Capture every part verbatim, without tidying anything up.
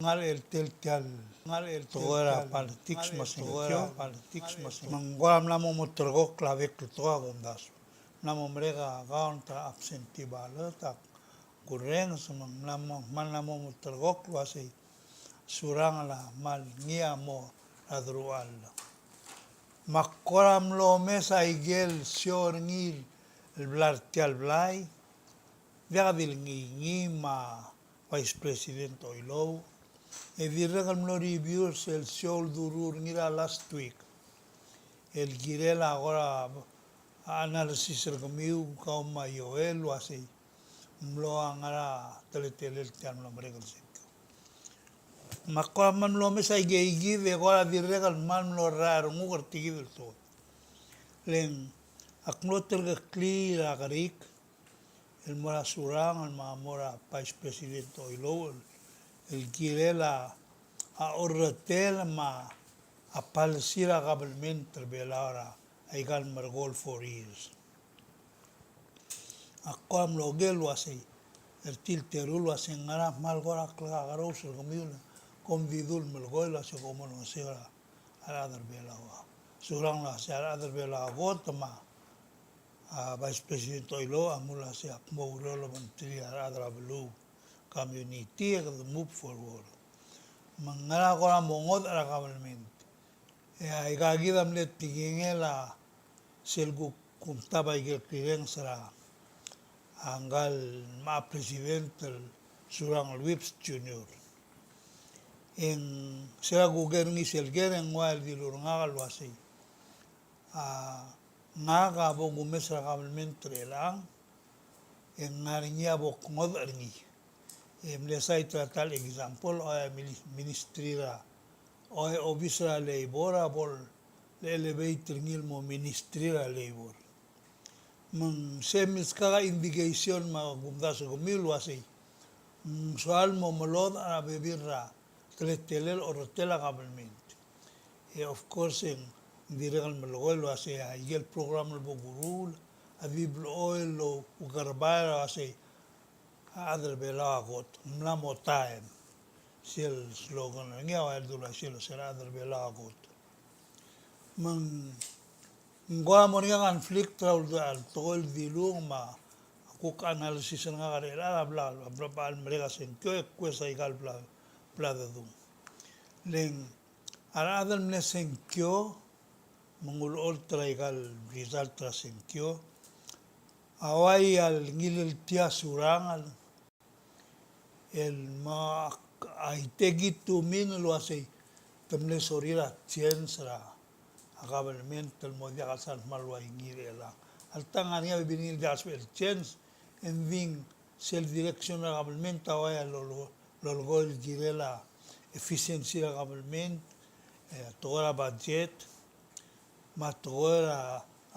Ngar er tia el, ngar er tia el tekoi er a politics me a sengkio, politics me a sengkio. Me ng kora mla mo ulterekokl a bek el tekoi a kumdasu. Ng mla mo merek a count er a absentee ballot, ak kurrenges me ng mla mo, me ng mla mo ulterekokl el uasei Surangel a kmal ngii a mo er a deruchall. Me ak kora mlo omes a ikel show er ngii el bla er tia el blai, diak di le ngii, ngii me a Vice President Oilouch. E dirrek el mlo review er sel show el duruul er ngii er a last week el kirel a kora analysis er kemiu, kau me a Joel, el uasei ng mlo ngar er a teletelel tia el mlo merek el sengkio. Me ak kora kmal mlo omes a ikeikid e kora dirrek el kmal mlo rael er nguk er tia kid el tekoi. Le ng ak mlo ulterekeklii er a kerik el mo er a Surangel me a mo er a Vice President Oilouch el kirel a, a orretel me a policy er a kabelment er Belau er a aika el merekong el four years. Ak kora mlo oker el uasei, er tia el teru el uasei ng ngera kmal kora klekakerous er kemiu el kom di dul melekoi el uasei kom olengeseu er a rechad er Belau. Surangel a uasei a rechad er Belau a kot me a, a, Vice President Oilouch a mle uasei ak mo oureor el obengterir a rechad er a beluu, community, e kede move forward. Me ng ngera kora mo ngodech er a kabelment. E aika kid a mle tekingel a sel kuk kumtab a ikel clearance er a ngka el mla president el Surangel Whipps Junior. E ng sel kuk er ngii sel ker e ng ua el dilu er ngak el uasei, a, ngak a bo kumes er a kabelment er chelechang, e ng ngar er ngii a bo kngodech er ngii. E mle cite er a ta el example, a ua mini-, ministry er a, a ua obis er a labor a bo le elevate er ngii el mo ministry er a labor. Me ng se milskak a indication me a kumdasu er kemiu el uasei ng soal mo melodech a bebil er a teletelel orretel a kabelment. E of course, e ng dirrek el melekoi el uasei a ikel program el bo kuruul a di blechoel el oukerbai el uasei a rechad er Belau a kot, ng mla mo taem. Sel slogan er ngii a ua el dul uaisei el uasei a rechad er Belau a kot. Me ng ng kora mo er ngii a conflict er a ulde-, a tekoi el dilung me a kuk analysis er ngak er chelechang a bla, a bla, bla, bla merek a sengkio e kues a ika el bla, bla dedung. Le ng a rechad el mle sengkio, me ng ulecholt er a ika el result er a sengkio, a ua ia el ngileltii a Surangel, el me a, I take it to mean el uasei te mle sorir a change er a, a government el mo diak el sal kmal ua ngii er chelechang. Alta ng ngar er ngii a bebil er ngii el diak el sebechel change, e ng di sel direction er a government a ua ia lolo-, lolekoi el kirel a efficiency er a government, e, tekoi er a budget, me a tekoi er a,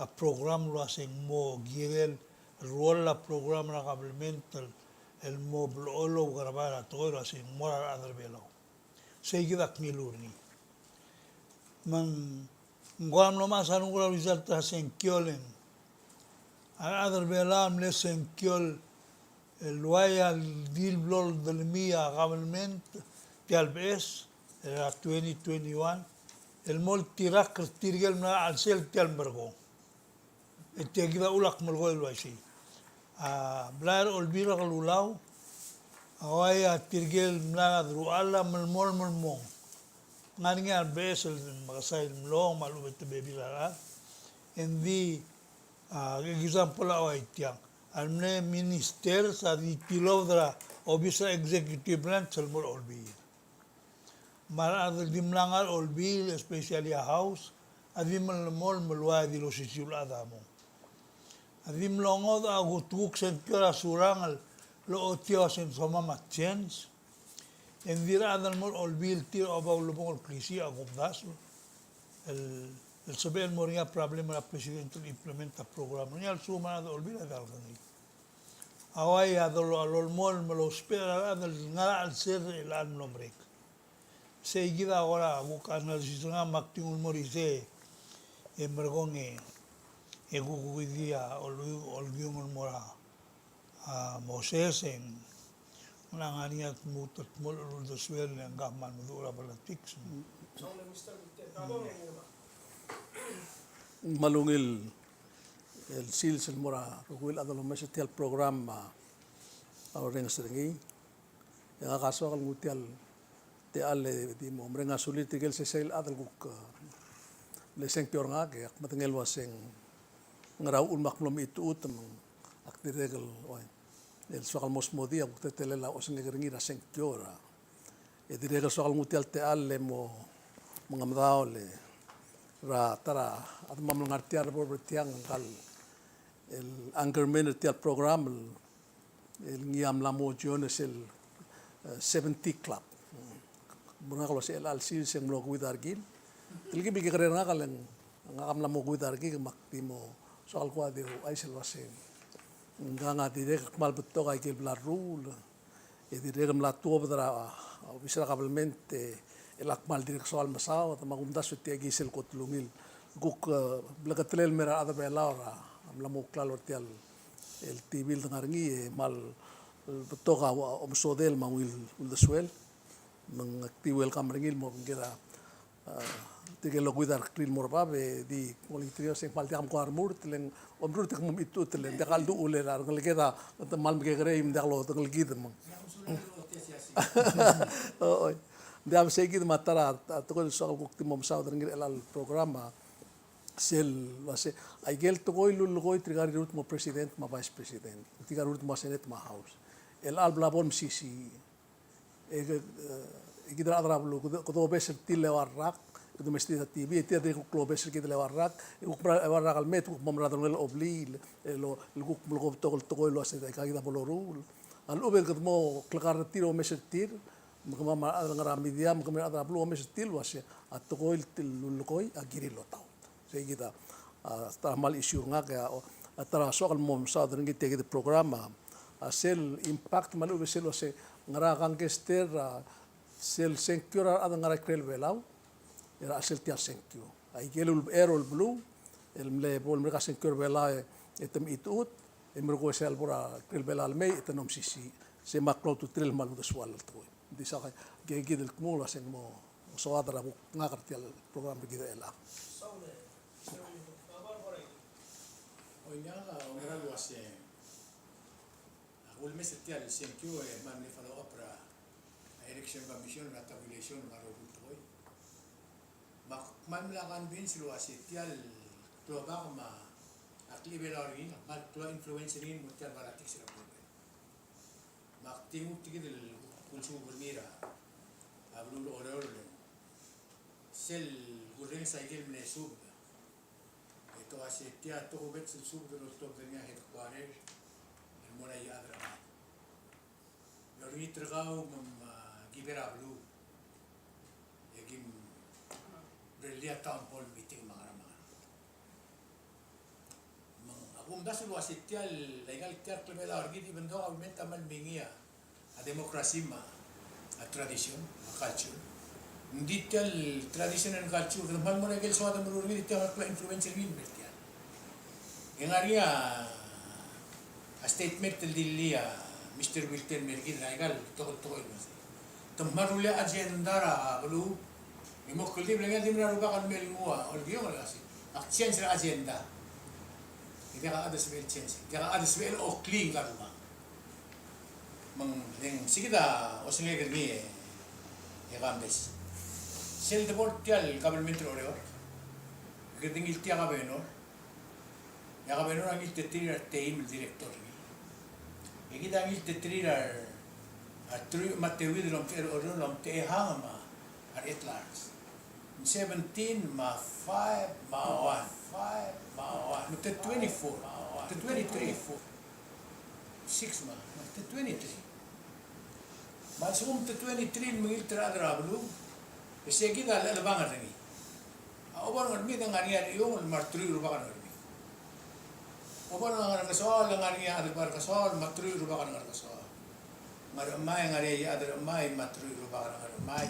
a program el uasei ng mo kirel el role a program er a government el, el mo blechoel el oukerbai er a tekoi el uasei ng mo er a rechad er Belau. Sei kid a kngiluu er ngii. Me ng kora mlo mechas a renguk er a result er a sengkio el ng a rechad er Belau a mle sengkio el el ua ia el di blo el delemii a government tia el beches er a twenty twenty-one, el mo oltirakl er tirke el mla er a chelsel tia el merekong. E tia kid a uchul ak melekoi el uaisei. A blai er a Olbiil er a Kelulau a ua ia tirke el mla er a deruchall a melemolem el mong. Ng ngar er ngii a beches el mekesai el mlong me a lechub e te bebil a rechad. Engdi, a, example a ua tiang. a mle ministers a di tilobed er a obis er a executive branch el mo er a olbiil. Me a rechad el di mla ngar er a olbiil, especially a House, a di melemolem el ua di losisiu el chad a mong. A di mlo ngodech a kuk sengkio er a Surangel el ochotii a se ng somam a change. E ng di rechad el mo er a olbiil tir a oba ulebongel el klisiich a kumdasu el, el sebechel el mo er ngii a problem er a president el implement a program er ngii a lsekum a rechad er a olbiil a diak lekengei. A uai a dolo, a lolemolem el ousbech er a rechad el ngar er a chelsel er chelechang el mlo merek. Sei kid a kora kuk analysis er ngak me ak di nguu el mo er isei e merekong e, e kuk, kuk di a ol-, olkiung el mo er a, a, Moses e ng ngar er ngii a dmut el dmolech el uldesuel e ng kmal meduch er a politics. Me a ungil el sils el mo er a rokui el chad el omes er tia el program me a orrenges er ngii. E ngak a soak el nguu tia el techall e di mo mereng a sulir tirke el sesei el chad el kuk, eh, mle sengkio er ngak, e ak medengei el uaseng ngera uchul me ak mlo mechitechut me ak dirrek el, oi, el soak el mo smodii a kuk teletelel a osengek er ngii er a sengkio er a. E dirrek el soak el nguu tia el techall e mo mengemedaol e er a ta er a chedemam el ngar tia el bo er tiang, ngka el anchorman er tia el program el el ngii a mla mo join er sel, eh, seventy club. Mo er ngak el uasei chelecha el sils e ng mlo kuidar kid. Telkib el kekerei er ngak el ng, ngak a mla mo kuidar kid me ak di mo soak el kuk di ouchais el uasei ngkang a dirrek el kmal betok a ikel bla leruul. E dirrek el mla tuobed er a obis er a kabelment e chelecha el kmal dirrek el soal mesaod me a kumdasu e tia kid sel kot el ungil kuk, eh, bleketelel el mei er a rechad er a Belau er a mla mo klalo er tia el el T V el dengar er ngii e kmal betok a omesodel me a ungil uldesuel. Me ng ak di welcome er ngii el mo obengked a, a, tirke el okuid a rekrir el mo er bab e di olengit er ngii el uasei ng kmal diak mkua remurt, le ng omrurt e kmo mechitechut, le ng diak a ldu-, uchul e a rengeleked a kmal mekekerei me ng diak lodengelkid me ng. Oi. Ng diak msei kid me a ta er a, a tekoi el soak el kuk di mo mesaod er ngii er chelecha el program a sel uasei, aike el tekoi el lullekoi tirka el rirurt el mo president me a vice president, tirka el rirurt el mo senate me a house. Chelecha el bla bo el mesisiich. E ke, e kid el chad er a beluu, kede, kede obes er tir el eua el rak, kede mesterir a T V, e tir a dirrek el kuk lobes er kid el eua el rak, e kuk mera el eua el rak el mei, e te kuk mo mera el delongelel a obliil, el, el kuk melekobetok el tekoi el uasei aika kid a bo loruul. A lechub e kede mo klekar er tir, omes er tir, me kemam a rechad el ngar er a media, me kemiu a rechad er a beluu, omes er tir el uasei a tekoi el lullekoi a kirir el otaut. Sei kid a, a, ta er a kmal issue er ngak e a, a ta er a soak el mo mesaod er ngii tia kid el program a, a sel impact me a lechub e sel uasei ngera a gangster er a sel sengkio er a rechad el ngar er a ikrel Belau er a chelsel tia el sengkio. Aike el ulebechel er a beluu el mle bo lemerek a sengkio er a Belau e, e te mechitechut, e merekong e sel bo er a ikrel Belau el mei e te mlo mesisiich. Sei me a klou a ultutelel me a uldesuel el tekoi. Ng di soak aike kid el kmo el uasei ng mo soad er a kuk ngak er tia el program er kid er chelechang. Oi, ngak a oumera el uasei a kulemes er tia el sengkio e kmal mle follow up er a Election Commission er a tabulation me a rokui el tekoi. Me ak kmal mla convince el uasei tia el klobak me a klechibelau er ngii a kmal klou a influence er ngii el mo er tia el politics er a beluu. Me ak di nguu tia kid el kulsuub er ngii er a beluu er a Oreor el sel kurrenges a ikel mle subed. E te uasei tia tokubets el subed el oltobed er ngii a headquarter el mo er a Iechad er a Mad. E olengit er kau me, me, a, ki ber a beluu. E kim rellii a town hall meeting me a ngerang me a ngerang. Me ng, a kumdasu el uasei tia el, aika el tia el klebelau er kid, even though a government a kmal mengiil a, a democracy me a, a tradition, a culture. Ng di tia el tradition and culture, kede kmal mo er a ikel soad el meruul er ngii, di tia el kmal influence er ngii el mer tia. E ng ngar er ngii a, a statement el dilii a Mister Wilton el mer kid er aika el tekoi el tekoi el uasei te kmal rullii a agenda er a beluu. E mo kldibel e ng di mla er a Rubak el mei el nguu a olkiong el uasei ak change er a agenda. E diak a chad el sebechel change, diak a chad el sebechel oklii ngka el Rubak. Me ng, e ng sei kid a osengek er ngii e, e Kambes. Sel debo er tia el kabelment er a Oreor, kede ngiltii a kabenor. E a kabenor a ngilteterir a reteim el director er ngii. E kid a ngilteterir a re, a re truich me a teuid el omtechei er a Oreor el omtechei a hang me a re at large. Seventeen me a five me a one, five me a one. Me te twenty-four, te twenty-three, six me a, me te twenty-three. Me a lsekum te twenty-three el mengilt er a chad er a beluu, e se kid a le, lebang er ngii. A obor Ngermid a ngar er ngii a Iungel me a re truich el rubak er a Ngermid. Obor Ngerkesoaol a ngar er ngii a chad er a Ngerkesoaol me a re truich el rubak er a Ngerkesoaol. Ngerchemai a ngar er ngii a chad er a Ngerchemai me a re truich el rubak er a Ngerchemai.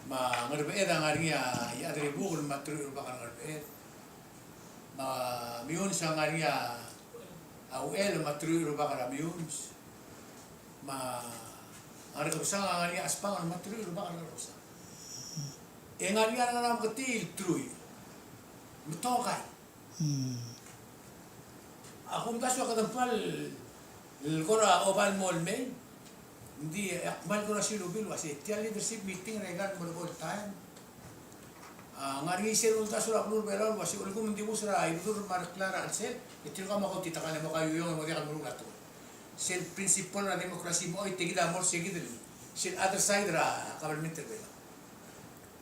Me a Ngerbeched a ngar er ngii a chad er a Ibukel me a re truich el rubak er a Ngerbeched. Me a Meyuns a ngar er ngii a Uchel me a re truich el rubak er a Meyuns. Me a Ngerkebesang a ngar er ngii a Chesbang me a re truich el rubak er a Ngerkebesang. E ngar er ngii a Ngarameketii el truich. Me te okai. Hmm. A kumdasu e kede kmal el kora oba el mo el mei. Ng di ak kmal kora silubii el uase tia el leadership meeting er aika el mo er a taem a ngar er ngii sel uldasu er a beluu er a Belau el uase ulekum ng dibus er a Ibedul me a Rekla er a chelsel, e tirka me a kautitakel e mo kaiuiong e mo diak el meruul a tekoi. Sel principle er a democracy mo choit e kid a mo er se kid el, sel other side er a government er a Belau.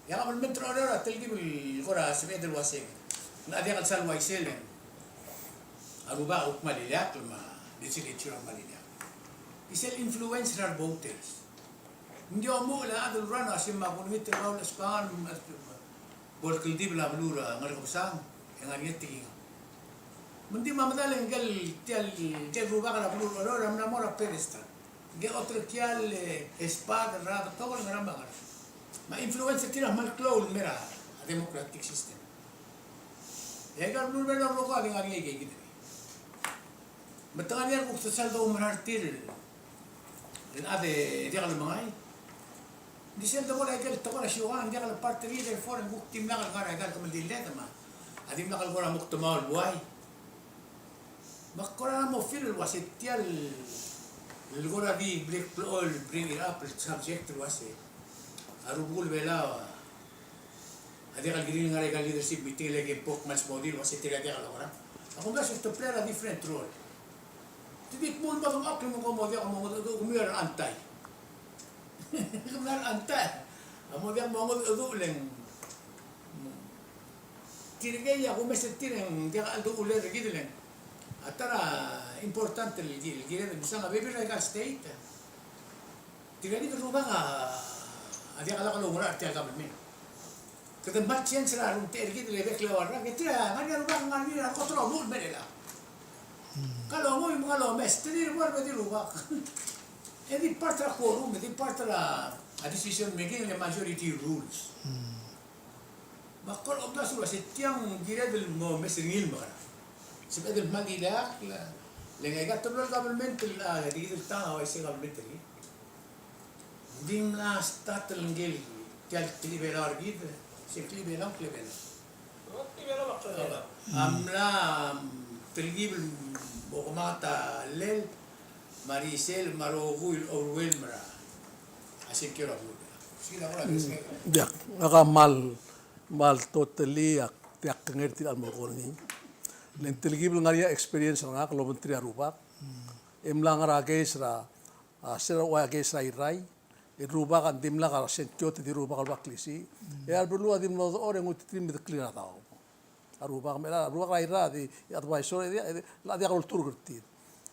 E a kabelment er a Oreor a telkib el kora sebeched el uaseng, ng diak el sal uaisei e ng a rubak a kuk mal ileakl me a legislature a mal ileakl. Di sel influence er a re voters. Ng di omuchel a chad el run a se me a kulengit er kau el Espangal, bo el kldibel a beluu er a Ngerkebesang, e ng ngar er ngii a tekingel. Me ng di me a medal e ngike el, tia el, ngike el rubak er a beluu er a Oreor a mla mo er a pedestal. Ngike el oterekial, e, spot er a betok el ngerang me a ngerang. Me a influence er tir a kmal klou el mei er a democratic system. E aika el beluu er a Belau el rokui a di ngar er ngii a ikakid. Me te ngar er ngii a rekuk sesei el doumerang er tir el chad e diak lemengai. Ng di sel debo er a ikel tekoi er a siukang, ng diak lepart er ngii, therefore ng kuk dimlak el ngar er a ikal kemeldiiled me a dimlak el kora mo kdemaol el buai. Me ak kora mo feel el uase tia el, el kora di bring, blechoel bring it up el subject el uase a rubekul Belau a diak el kirir el ngar er a ikal leadership meeting el eke bo kmal smodii el uase tirka diak el okerang. A kumdasu te play a different role. Te di kmo ng bo dengchokl me kom mo diak mo ngedecheduch, kemiu a re anti. Kemiu a re anti. A mo diak mo ngedecheduch le ng tirkei a kumes er tir e ng diak a cheldechulir er kid le ng a ta er a important el ki, el kired el mesang a bebil er a ikal state. Tirka kid el rubak a diak lak loungerachel er tia el government. Kede kmal change er a rumtechei er kid el bek el eua el rak, e tir a ngar er ngii a rubak, ngar er ngii a kot el omuchel el mei er chelechang. Ka longuiu me ka lomes, te di bo er a bek el rubak. E di part er a quorum, e di part er a decision making, le majority rules. Me ak kora omdasu el uase tiang kired el mo omes er ngii el mekerang. Sebeched el kmal di ileakl, le ng aika el teblo el government el, a, di kid el tang a uaisei government er ngii. Ng di mla start el ngii el tia el Klebelau er kid, se Klebelau, Klebelau. A mla, mm, telkib el mo kemanget a llel me a risel me a rokui el overwhelm er a sengkio er a beluu. Diak, ngak a kmal, kmal totally ak diak kengei er tia el mo er ngii. Le ng telkib el ngar er ngii a experience er ngak el obengterir a rubak. E mla ngar er a case er a, a, se er a ua case er a Irrai. E rubak a ng dimlak a sengkio, te di rubak el ua klisiich. E a rebeluu a di mlo dechor e ng ultuterir el medeklir a daob. A rubak me a, a rubak er a Irrai a di advisor, e di, e di, a diak lolturk er tir.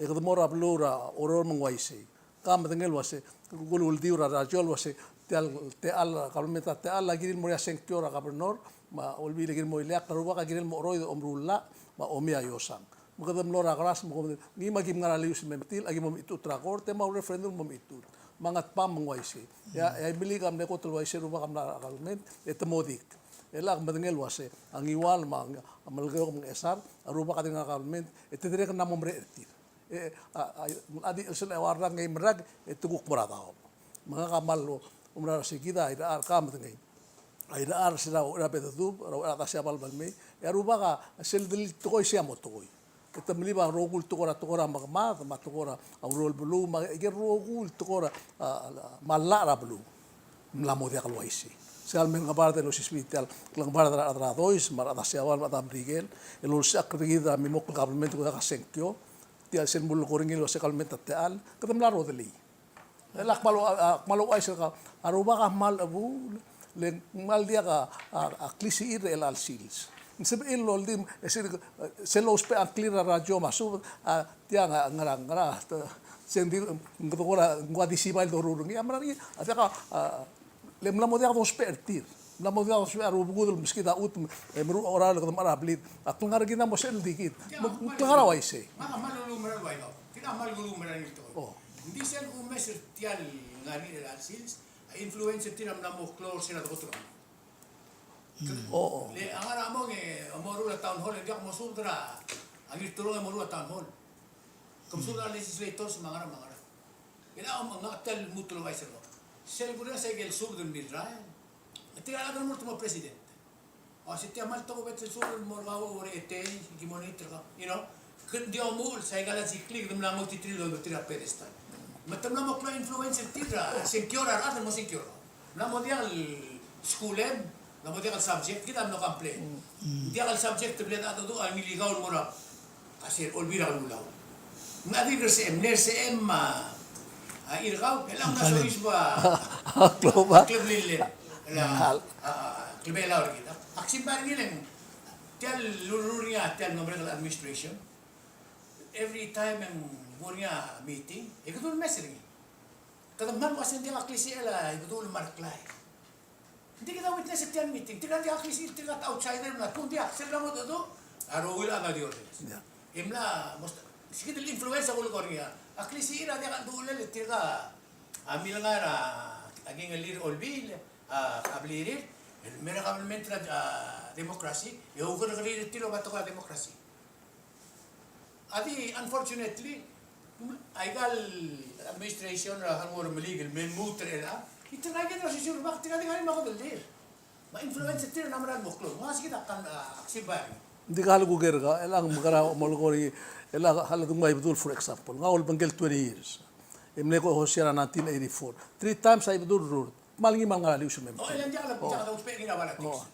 E kede mo er a beluu er a Oreor me ng uaisei. Ka medengei el uase, kuk uldiu er a radio el uase, tia el, techall, kabelment er a techall a kirir el mo er a sengkio er a governor, me a olbiil a kirir el mo ileakl, a rubak a kirir el mo cheroid e omeruul llach, me a omii a iosang. Me kede mlo er a keras me kom, ngii me aki mngar er a lius me metil, aki mo mechitechut er a kort, e mo referendum mo mechitechut. Me a Ngatpang me ng uaisei. E a, e a Imeliik a mle kot el uaisei, rubak a mla er a government, e te mo dik. E lak medengei el uase, a Ngiwal me a, a Melekeok me a Ngchesar, a rubak a di ngar er a government, e te dirrek el mla mo merek er tir. E, a, a, a di chelsel a eua el rak ngii me a rak, e te kuk mo er a daob. Me ngak a kmal oumera er se kid a irechar, ka medengei. A irechar se er a, er a Bededub, er a, er a Chedasiabal me a lemei, e a rubak a sel delil tekoi sei a mo tekoi. E te mlib a rokui el tekoi er a, tekoi er a mekemad, me a tekoi er a ureor el beluu, me a ikel rokui el tekoi er a, a, a, me a llach er a beluu. Ng mla mo diak el uaisei. Sel mei el ngebard el osisiu tia el, el ngebard er a, er a Dois, me a rechad er a Siabal, me a rechad er a Merikel, el olsisechakl er kid a mimokl el kabelment el kuk diak a sengkio, tia sel mulekoi er ngii el ua se kabelment a techall, kede mla rodelii. E le ak kmal, a, ak kmal ouchais er kau, a rubak a kmal chebuul, le ng kmal diak a, a, a klisichir er chelecha el sils. Ng sebechir el oldim, e sel, sel lousbech a ngklir er a radio me a subed, a, tia ng, ngera, ngera, te, se ng di, ng kede kora, ng ua di sibai el doruul er ngii, a mera er ngii, a diak a, a, le mla mo diak dousbech er tir. Mla mo diak dousbech a rubekul el meskid a chutem, e meruul a cheral e kede mechar a blid. A klengar er kid a mo sebechel di kid. Me ng klengar a uaisei. Ngak a kmal uluumerang el ua ikau. Kid a kmal uluumerang el tekoi. O. Ng di sel kumes er tia el ngar er ngii er chelecha el sils, a influence er tir a mla mo klou er sel dekotekangel. O, o. Le a ngar er a mong e, a moruul a town hall, e diak mosubed er a Ngirturong e moruul a town hall. Ke msubed er a legislators me a ngerang me a ngerang. E le a, ngak a ta el lmuut el ouchais er kau. Sel kureng se ikel subed el mirrael. Tirka el chad el mo er te mo president. O, se tia kmal tokubets el subed el mo er kau er a etei, ki mo er ngii er kau. You know, ke ng di omuchel, psychologically, kede mla mo titiri el olbetir a pedestal. Me te mla mo klou a influence er tir er a sengkio er a rechad el mo sengkio er kau. Mla mo diak el skulem, mla mo diak el subject, kid a mlo complain. Diak el subject, te bla dedu a ngilai kau el mo er a A se er a Olbiil er a Kelulau. Ng di er se, ng di er se a, a, Irkau, e le ng soiseb a, a, klub a, klub lilel. A, a, a, klub er a Irkau. Ak simbai er ngii el, tia el lurruul er ngii a tia el mlo merek el administration. Every time e ng mo er ngii a meeting, e kede omes er ngii. Kede kmal ua se ng diak a klisichel a, e kede omes er ngii. Ng di kede witness er tia el meeting, tirka a di a klisichel, tirka a outsider, me a tung diak, sel mla mo dedu, a rokui el chad a di orrenges. E mla, most, se kid el influence a kulekoi er ngii a. A klisichel a diak a dulel, tirka a milengai er a, a kingellir er a Olbiil, a, a blirir, el mera kabelment er a, a, democracy, e oukerrekeriil er tir el oba tekoi er a democracy. A di, unfortunately, aika el administration er a Harvard Meliik el me lmuut er chelechang, e tirka kid el osisiu el rubak, tirka di ngar er ngii me a kedeldir. Me a influence er tir a mera el mo klou. Ng ua se kid a kan, a, ak simbai er ngii. Ng di kuk ker er kau, chelechang me kora molekoi er ngii, chelechang a lak denguu a Ibedul, for example. Ngak a ulebengkel twenty years. E mle ko host er a nineteen eighty-four. Three times a Ibedul ruled. Kmal ngii me a lengar er a House member. O, e le ng diak le, diak le ousbech er ngii er a politics.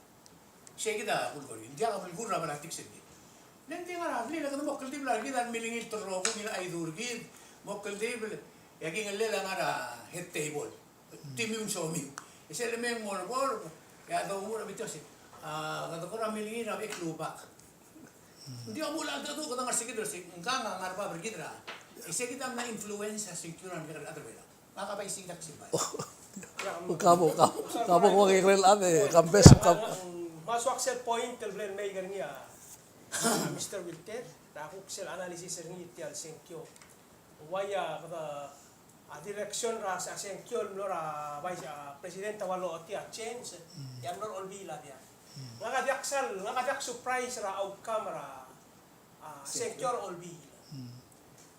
Sei kid a kulekoi, ng diak a belkul er a politics er ngii. Le ng di ngar er a blil e kede mo kldibel a rekid a milengit el rokui el chaidu er kid, mo kldibel, e a kingellel a ngar er a head table. Timiu ng somiu. E sel lemei e ng mo er a board, e a domuchel er a bita se, a, kede kora milengit er a bek el rubak. Ng di omuchel a cheldecheduch, kede ngar er se kid el se, ngkang a ngar er a bab er kid er a. E sei kid a mla influence a sengkio er a rechad er a Belau. Ngak a bai sei kid a ksimbai. Kabo, kabo, kabo, kabo, kabo, kabo, kabo, kabo, kabo. Me a soak sel point el bla el make er ngii a Mister Wilter, er a kuk sel analysis er ngii tia el sengkio. Why a, kede, a direction er a, a sengkio el mlo er a vice, a, president a ua lochotii a change, e a mlo er a Olbiil a diak. Ngak a diak sal, ngak a diak surprise er a outcome er a, a, sengkio er a Olbiil.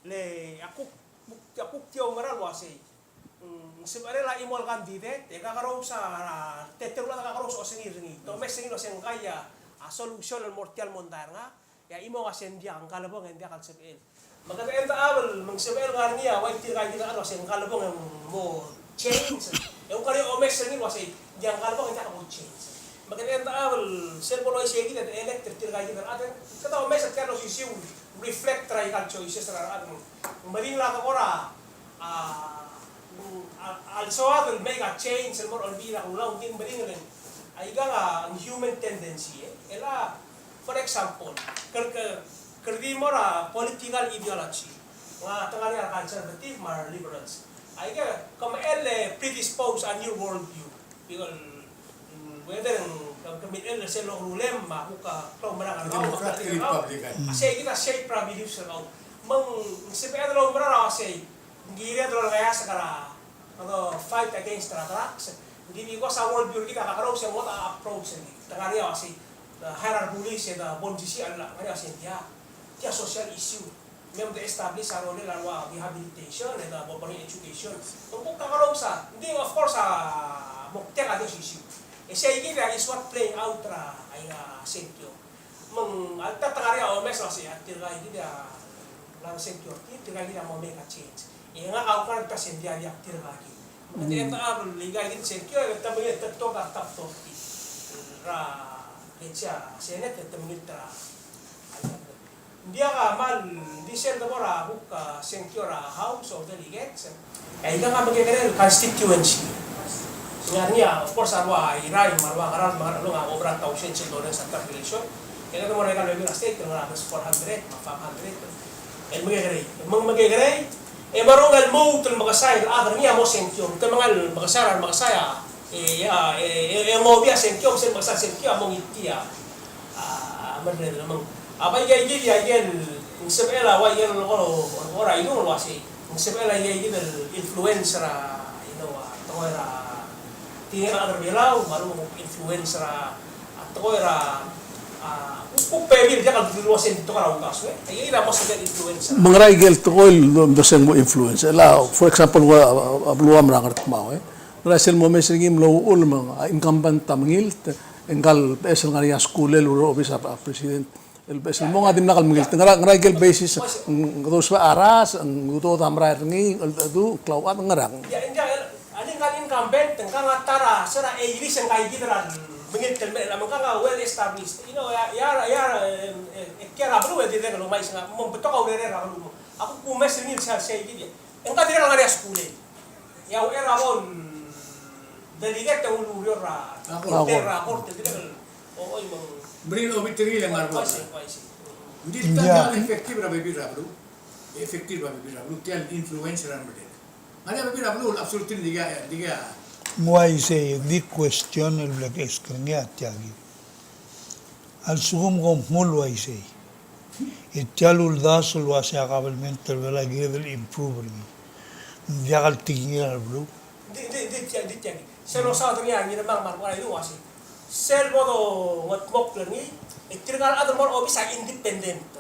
Le a kuk, a kuk tia oumera el uasei. Mm, ng sebecherel a chimo el candidate, e kakerous a, a, teteruul a kakerous a osengir er ngii. Te omes er ngii el uasei ngkai a, a solution el mo er tia el mondai er ngak, e a chimo a uasei ng diak, ng kalebong e ng diak el sebechel. Me kede end up el, me ng sebechel ngar er ngii a, uai tirka kid a uasei ng kalebong e ng mo change. E ng kora omes er ngii el uasei, ng diak, ng kalebong e ng diak bo change. Me kede end up el, sel bo loisei kid e elect er tirka kid a rechad, kede omes er tia el osisiu, reflect er aika el choices er a rechad. Ng meringel a kora, a, a, a lsoad el make a change el mo er a Olbiil er a Kelulau, ng di meringel, aikang a human tendency, e. E le, for example, kede, kede, kede di mo er a political ideology. Ngak a te ngar er ngii a conservative me a liberals. Aike, ke mechell e predispose a new world view. Because, mm, whether ng, ke, ke mechell er sel okerulem me a kuk a klaumerang er kau, Democrat, me a Republican. A sei kid a shape er a beliefs er kau. Me ng sebeched el oumerang a sei, ng kired el olekeasek er a, kede fight against er a drugs. Ng di because a world view er kid a kakerous e ng ngodech a approach er ngii. Te ngar er ngii a sei, the higher bullies e the bon sisi a ngar er ngii a sei, tia, tia social issue. Me ng de establish a rolel a ua rehabilitation, e de bo, bo er ngii a education. Ng kuk kakerous a, ng di, of course, a moktek a di osisiu. E sei kid a is what playing out er a, a sengkio. Me ng alta te ngar er ngii a omes el uasei a tirka kid a, a sengkio er tir, tirka kid a mo make a change. E ngak a kuk ngar er a ta sengkio a diak tirka kid. Me te ta a, tirka kid sengkio, e te mengiil, te tok a top thirty. Er a, let's say, a Senate, e te mengiil er a, a Ng diak a kmal di sel debo er a kuk, a, sengkio er a House of Delegates. E aikang a mekekerei el constituency. Ng ngar er ngii a, of course, a rua Irrai me a rua Ngaraard me a Ngarchelong a obra thousand sel dollars a calculation. E kede mo er a ikal bebil er a state, ng ngar er a four hundred me a five hundred. El mekekerei. Me ng mekekerei, e mekerang el lmuut el mekesai el chad er ngii a mo sengkio. Te mengal mekesai er a, mekesai a, e, a, e, e, e ng obi a sengkio, me sel mekesai a sengkio a mo ngiltii a, a, a merreder. Me ng, a bai aikakid a ikel, ng sebechel a ua ikel ko, ko er a idung el uasei. Ng sebechel a ikakid el influence er a, you know, a, tekoi er a, tirke el chad er a Belau, me a lechub influence er a, a tekoi er a, a, kuk, kuk bebil diak el dulu el uasei ng tekoi er a uldasu, e. Aikakid a mo sebechel influence er a. Me ng ngera ikel tekoi el mlo, mlo se ng mo influence. Chelecha, for example, ua, a, a, a beluu a mla er a Ngardmau, e. Ng ngera sel mo mes er ngii el mlo uchul me ng, a, incumbent a mengilt, e ngkal beches el ngar er ngii a skuul el ureor er a obis er a, a president. El beches el mong a dimlak el mengilt. Ngera, ngera ikel basis, ng, ng dousbech a rasech, ng udoud a merael er ngii, el, el du, klauchad, ngerang. Ia, ng diak, a di ngkal incumbent, ngkang a ta er a, se er a eighties, ngkaikid er a mengilt el mei, me ngkang a well established. You know, ia, ia, ia, e, e, e, kiei er a beluu, e dirrek el omais ngak, me ng betok a urerel er a beluu. Ak kumes er ngii el se, seikid ia. Ngka dirrek el ngar er ngii a skuul e. Ia, uchei er a bo el delegate e ng ulureor er a, a kort. Ulureor er a kort, e dirrek el, o, oi, me ng. Meringel obit er ngii el ngar er a kort. Uaisei, uaisei. Ng di tia el effective er a bebil er a beluu. Effective er a bebil er a beluu, tia el influence er a merreder. Ngar er ngii a bebil er a beluu el absolutely ng dikea, dikea. Ng uaisei, ng di question el bla ke ask er ngii a tia kid. A lsekum kom dmu el uaisei. E tia el uldasu el uasei a kabelment er a Belau a kired el improve er ngii. Ng diak el tekingir a beluu. Di, di, di, tia, di, tia. Sel losaod er ngii a Ngirmang me a rokui el uasei. Sel bo dongetmokl er ngii, e tirka el chad el mo er a obis a independent.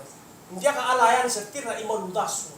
Ng diak a alliance er tir er a chimo el uldasu.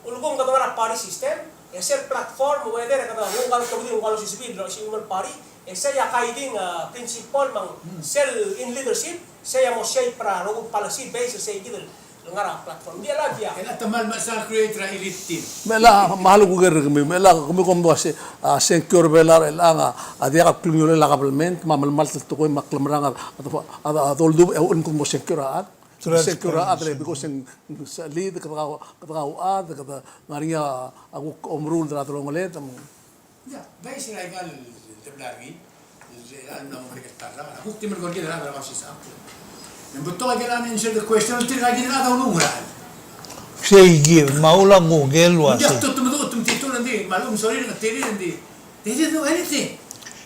Ulekum kede ngar er a party system, e sel platform, whether kede nguu ngkal tokubets, nguu ngkal osisiu el, osisiu el party, e sei a guiding, uh, principle me ng sel in leadership, sei a mo shape er a rokui el policy base, seikid el ngar er a platform. Ng di el diak. Chelecha te kmal mesa el create er a elite team. Me chelecha, me a lak kuker er kemiu, me chelecha kemiu kom uasei, a, sengkio er a Belau er chelechang a, a diak a klungiolel a government, me a melemalt el tekoi me a klemerang a, a, a, a doldubech e uchul me kede mo sengkio er a chad. Sengkio er a chad, because ng, ng se, lead, kede kau, kede kauchad, kede ngar er ngii a kuk omeruul er a delongeled, me ng. Ia, bais er a ikal tebla er ngii, el, el mla mo merek el ta er a, a kuk di melekoi er kid el chad er a Kausisechakl. Me ng betok a ikel unanswered question, tirka kid el chad a ulungerachel. Seikid, me a ulak kuk el uasei. Ng diak tutemeduch, tutemetitur, ng di, me a lechub e ng sorir, ng tirir, ng di. They didn't do anything.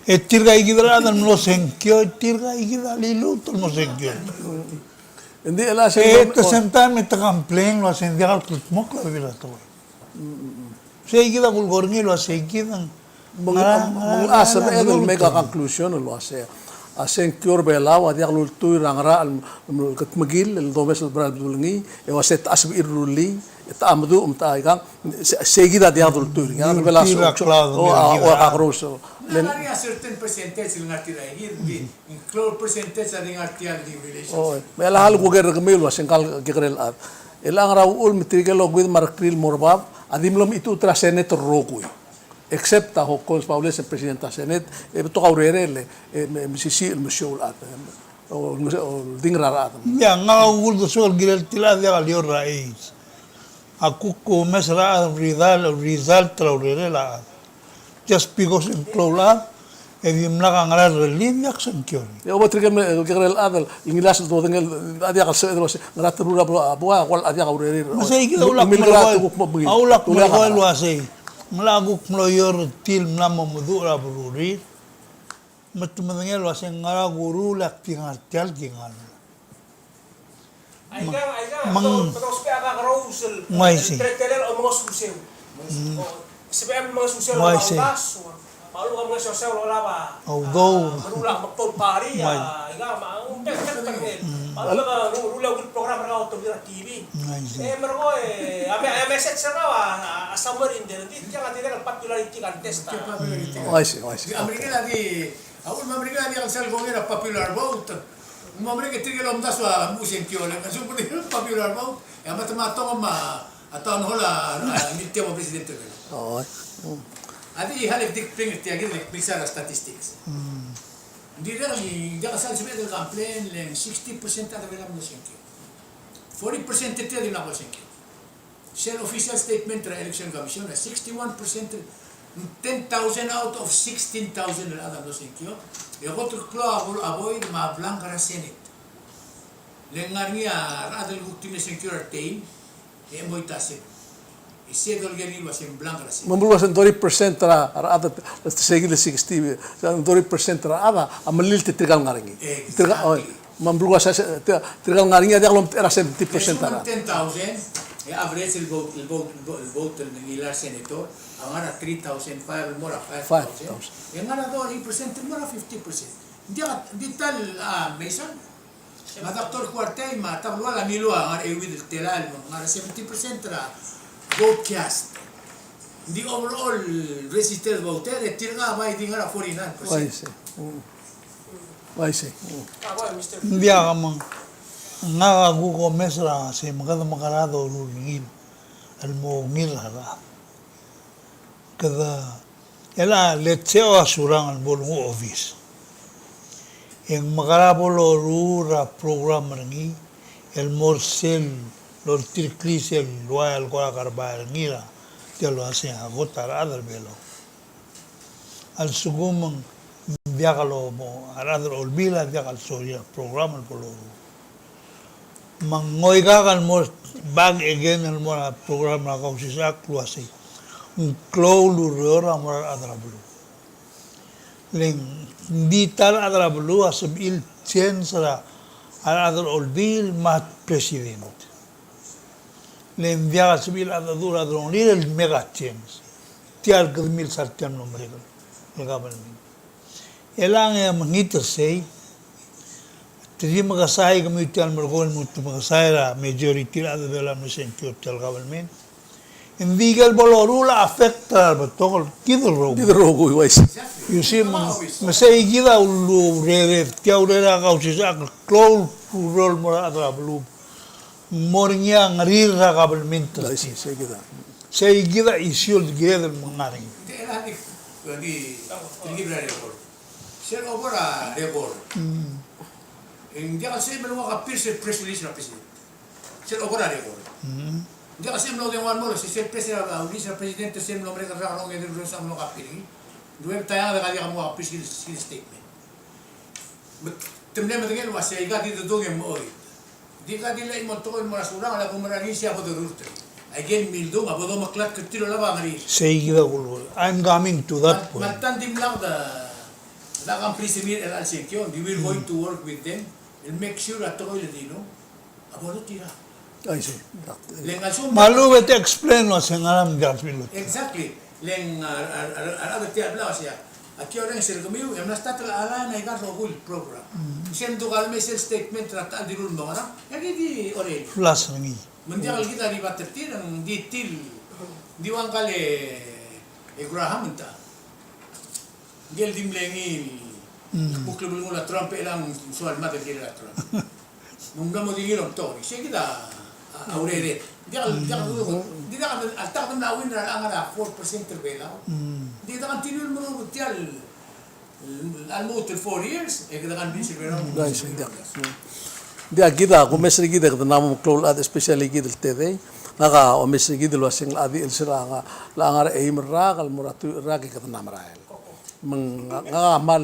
E tirka kid el chad el mlo sengkio, e tirka kid a liluut el mo sengkio. Ng di chelecha sel. E at the same time, e te complain el uasei ng diak el kldmokl a bebil er a tekoi. Seikid a kulekoi er ngii el uasei kid a. Me ng, me ng, a sebeched el make a conclusion el uasei a sengkio er a Belau a diak lultuil er a ngerachel el kldmokl el domes el bla el bedul ngii, e uasei te sebechir el rullii, e te meduch, me te ikang, se, seikid a diak lultuil er ngii. A Belau a, o, a, o, a kakerous. Ng ngar er ngii a certain percentage el ngar tir a ikid, ng di. Ng klou el percentage a di ngar tia el di relationship. O, me a lak kuker er kemiu el uasei ngkal kekerei el chad. Chelechang er a uchul me tirke el okeuid me a rekrir el mo er bab, a di mlo mechitechut er a Senate el rokui. Except a Hokkons Baules el president er a Senate, e betok a urerel, e, me, mesisiich el mesiou el chad. O, o, oldingel er a rechad. Ia, ngak a uldesuek el kirel tia el chad a diak a lior er a age. A kuk kumes er a chad el result, result er a urerel a chad. Just because ng klou el chad, e dimlak a ngera el rellii, ng diak sengkio. E oba tirke el me, kekerei el chad el ngilasech el dodengei, a diak el sebeched el uasei, ngera te rura bo a, bo a, kuk a diak a urerir. Me seikid a ulak melekoi, a ulak melekoi el uasei. Ng mla kuk mlo ior er tir el mla mo meduch er a belurir. Me te medengei el uasei ngera kuruul e ak di ngar tia el kingal. Aikang, aikang, me ng, me ng ousbech a kakerous el, ng uaisei, el teletelel a omengeseu. Mm. O, sebechem el mengeseu el, ng uaisei, a uldasu. Me a lechub e ng mengeseu el olab a, a udoud, a meruul a meklou el party, a, aikang, me ng bek, bek, bek. Mm. Me a lechub e ng ru-, rullii a ungil program er kau a oltobed er a T V. Ng uaisei. E, merekong, e, a me-, a message er kau a, a, a somewhere in there. Ng di, tiang a dirrek el popularity contest a. Popularity. Ng uaisei, ng uaisei. Di Amerika a di, a uchul me a Amerika a diak el sal kongei er a popular vote. Me a Amerika tirke el omdasu a mo sengkio, le ng sel popular vote, e a me te me tong me a town hall a, a, ngii tia mo president er kid. Oi. A di hale dik peng tia kid el mix er a statistics. Mm. Ng dirrek el, ng diak el sal sebeched el complain, le ng sixty percent a di mlo sengkio. Forty percent er tir a dimlak losengkio. Sel official statement er a Election Commission a sixty-one percent, ten thousand out of sixteen thousand el chad a mlo sengkio. E kot el klou a bo-, a void me a blank er a Senate. Le ng ngar er ngii a rechad el kuk di mle sengkio er a retain, e mo ita se. E se dolekoi er ngii el uase ng blank er a Senate. Me ng uase thirty percent er a, er a rechad, se el sixty, thirty percent er a rechad a melilt er tirka el ngar er ngii. Tirka, oi. Exactly. Me ng uase se, tir-, tirka el ngar er ngii a diak lomtechei er a seventy percent er a. Ten thousand, e average el vote, el vote, el vote, el vote el ngilai er a senator a ngar er a three thousand five el mo er a five thousand. Five thousand. E ngar er a thirty percent el mo er a fifty percent. Ng diak, ng di ta el, a, Mason. Me a Doctor Kuartei me a Tabelual a milua ngar er a euid el telael me ng ngar er a seventy percent er a vote cast. Ng di overall registered voter, e tirka a bai di ngar er a forty-nine percent. Uaisei. Mm. Uaisei. Mm. Ng diak a mong, ngak a kuk omes er a se me kede mekerang e doruul er ngii el mo ungil er a rechad. Kede, el a, let's say, a Surangel a bo lenguu a obis. E ng mekerang e bo loruul er a program er ngii el mo er sel, loltirakl sel ua el kora kerbai er ngii er tia el uase a kot a rechad er a Belau. A lsekum ng diak lobo, a rechad er a Olbiil a diak el sorir a program el bo loruul. Me ng ngoikak el mo back again el mo er a program er a Kausisechakl el uasei, ng klou el ureor a mo er a rechad er a beluu. Le ng di ta el rechad er a beluu a sebechir el change er a rechad er a Olbiil me a president. Le ng diak a sebechir el cheldecheduch er a delongelir el make a change. Tia el kede milsa er tia el mlo merek el government. E le ng mekngit er sei, te di mekesai kemiu tia el merekong el mo te mekesai er a majority el chad er a Belau el mle sengkio er tia el government. Ng di ikel bo loruul a affect er a rebetok el kid el rokui. Kid el rokui, uaisei. You see, me, me sei kid a urered, tia urered a Kausisechakl el klou el ureor el mo er a rechad er a beluu. Ng mo er ngii a ngerir er a government. Uaisei, sei kid a. Sei kid a issue el kired el mo ngar er ngii. Di, di, di, di, di, di, di, di, Sel obo er a record. Mm. E ng diak el sebechem el nguu a copy er sel press release er a president. Sel obo er a record. Mm. Ng diak el sebechem el mlo dengua el mo, se sel press release er a president, sel mlo merek el rak el ongedei el rosang el mlo copy er ngii. Ng di ua taiang e diak el nguu a copy er sel statement. Me te mle medengei el uasei aika di dedung e mo oit. Di ka di le mo tekoi el mo er a Surangel, a kumerang er ngii se a bo dorurt. Aike el mildung a bo domeklatk er tir el olab a ngerir. Sei kid a kulekoi. I'm coming to that point. Me alta ng dimlak de, de company er a chelsel a sengkio, we will going to work with them, el make sure a tekoi el di nguu a bo lmuut er tir. I see. Le ng a lsekum me a lechub e te explain el uasei ngera me ng diak el sebechir el lmuut. Exactly. Le ng, a, a, a, a, a, tia el bla, uasei, a ki orrenges er kemiu, e mla start el align aika el rokui el program. Mm. Sel mdu ka el mei sel statement er a ta el dilu el mo ngerang, e aki di orrenges. Flash er ngii. Me ng diak el kid a di bat er tir, ng di tir, di ua ngka el, e, Graham ng ta. Ngike el di mle ngii, mm, kuk lebelngul a Trump e chelechang ng soal mad el kirel a Trump. Me ng mla mo di ngii el omtok er ngii. Sei kid a, a, a urered. Diak, diak, mm, di diak, alta kede mla win er a ngar er a four percent er a Belau. Mm. Di diak continue el meruul tia el, a lmuut el four years, e kede convince er a Belau. Diak, diak. Diak, kid a kumes er kid e kede mla mo meklou el chad, especially kid el tedei. Ngak a omes er kid el uaseng a di el sel a nga, a ngar er a eim el rak, el mo er a tuich el rak e kede mla merael. Me ng, ngak a kmal,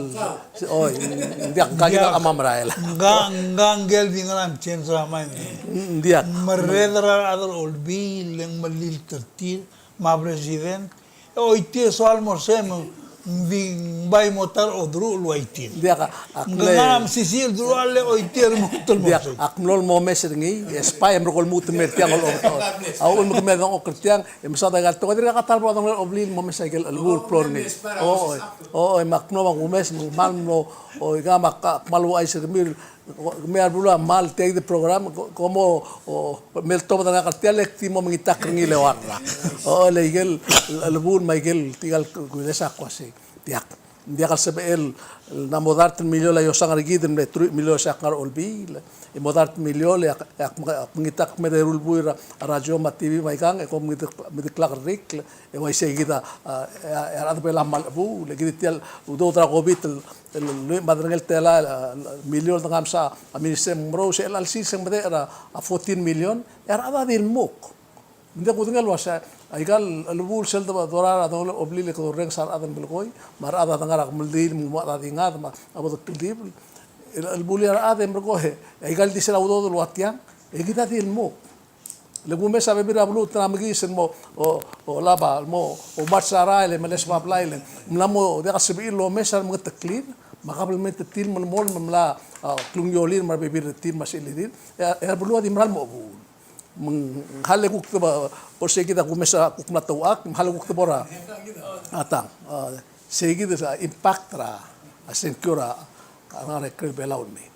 oi, ng diak, ngak a kmal merael. Ngak, ngak a ngike el di ngar er a change er a mind. Ng diak. Merreder er a rechad er a Olbiil, le ng melilt er tir, me a president, e choitii e soal mo er sei me ng di ng bai mo ta er a oderuchel el choitii. Ng diak, ak mle, ng ngar er a mesisiich el deruchall e choitii e remoket el mo er sei. Diak, ak mlo el mo omes er ngii, e spy e merekong el lmuut el mei er tiang el omes. A uchul me kemiu a dengchokl er tiang, e mesaod aika el tekoi, dirkak a ta el bo dongel a Olbiil el mo omes aike el chelebuul el floor er ngii. Oi, oi, me ak mlo me ak umes, me ng kmal mlo, oi, ka me ak kmal ouchais er kemiu, kemiu a rebeluu a kmal tia kid el program, ko-, kom mo, o, me ltobed er ngak er tia el e ak di mo mengitakl er ngii el eua el rak. Oi, le aike el, chelebuul me aike el, tirka el kuiles a kuk uasei. Diak. Ng diak el sebechel el ng mo dart el miliol a iosang er kid el mle truich el miliol a iosang er a Olbiil. E mo dart el miliol e ak, ak, ak mengitakl me a eru el buil er a radio me a TV me aikang, e kom mengidek, mengideklak el rikl, e uaisei kid a, a, a, a rechad er a Belau a kmal chebuul, e kid tia el udoud er a COVID el, el, el lluich me a derengel telael, a, miliol, dengamsa a minister, ng merous e chelecha el sils e ng medechel a, a fourteen million, e a rechad a di lmuk. Ng di kudengei el uasei, aika el chelebuul sel dorael a delongelel a Olbiil e kede orrenges a rechad el melekoi, me a rechad a dengar er a kemeldiil, me a rechad a di ngad, me a bo de kldibel. El, el chelebuul a rechad e merekong, e aika el di sel a udoud el ua tiang, e kid a di lmuk. Le kumes a bebil er a beluu el mekiis el mo, o, o laba, mo, o mars a rael, e meles a blai, le ng mla mo diak a sebechir el omes a remengeteklid, me a kabelment er tir el melemolem, me ng mla, a, klungiolir, me a rebebil er tir, me a sechelirir, e a, e a beluu a di mera el mo chebuul. Me ng hale kuk tebo, bo sei kid a kumes a kuk mla touchak, me ng hale kuk tebo er a, a tang. A, sei kid a impact er a, a sengkio er a, a ngar er a ikrel Belau el mei.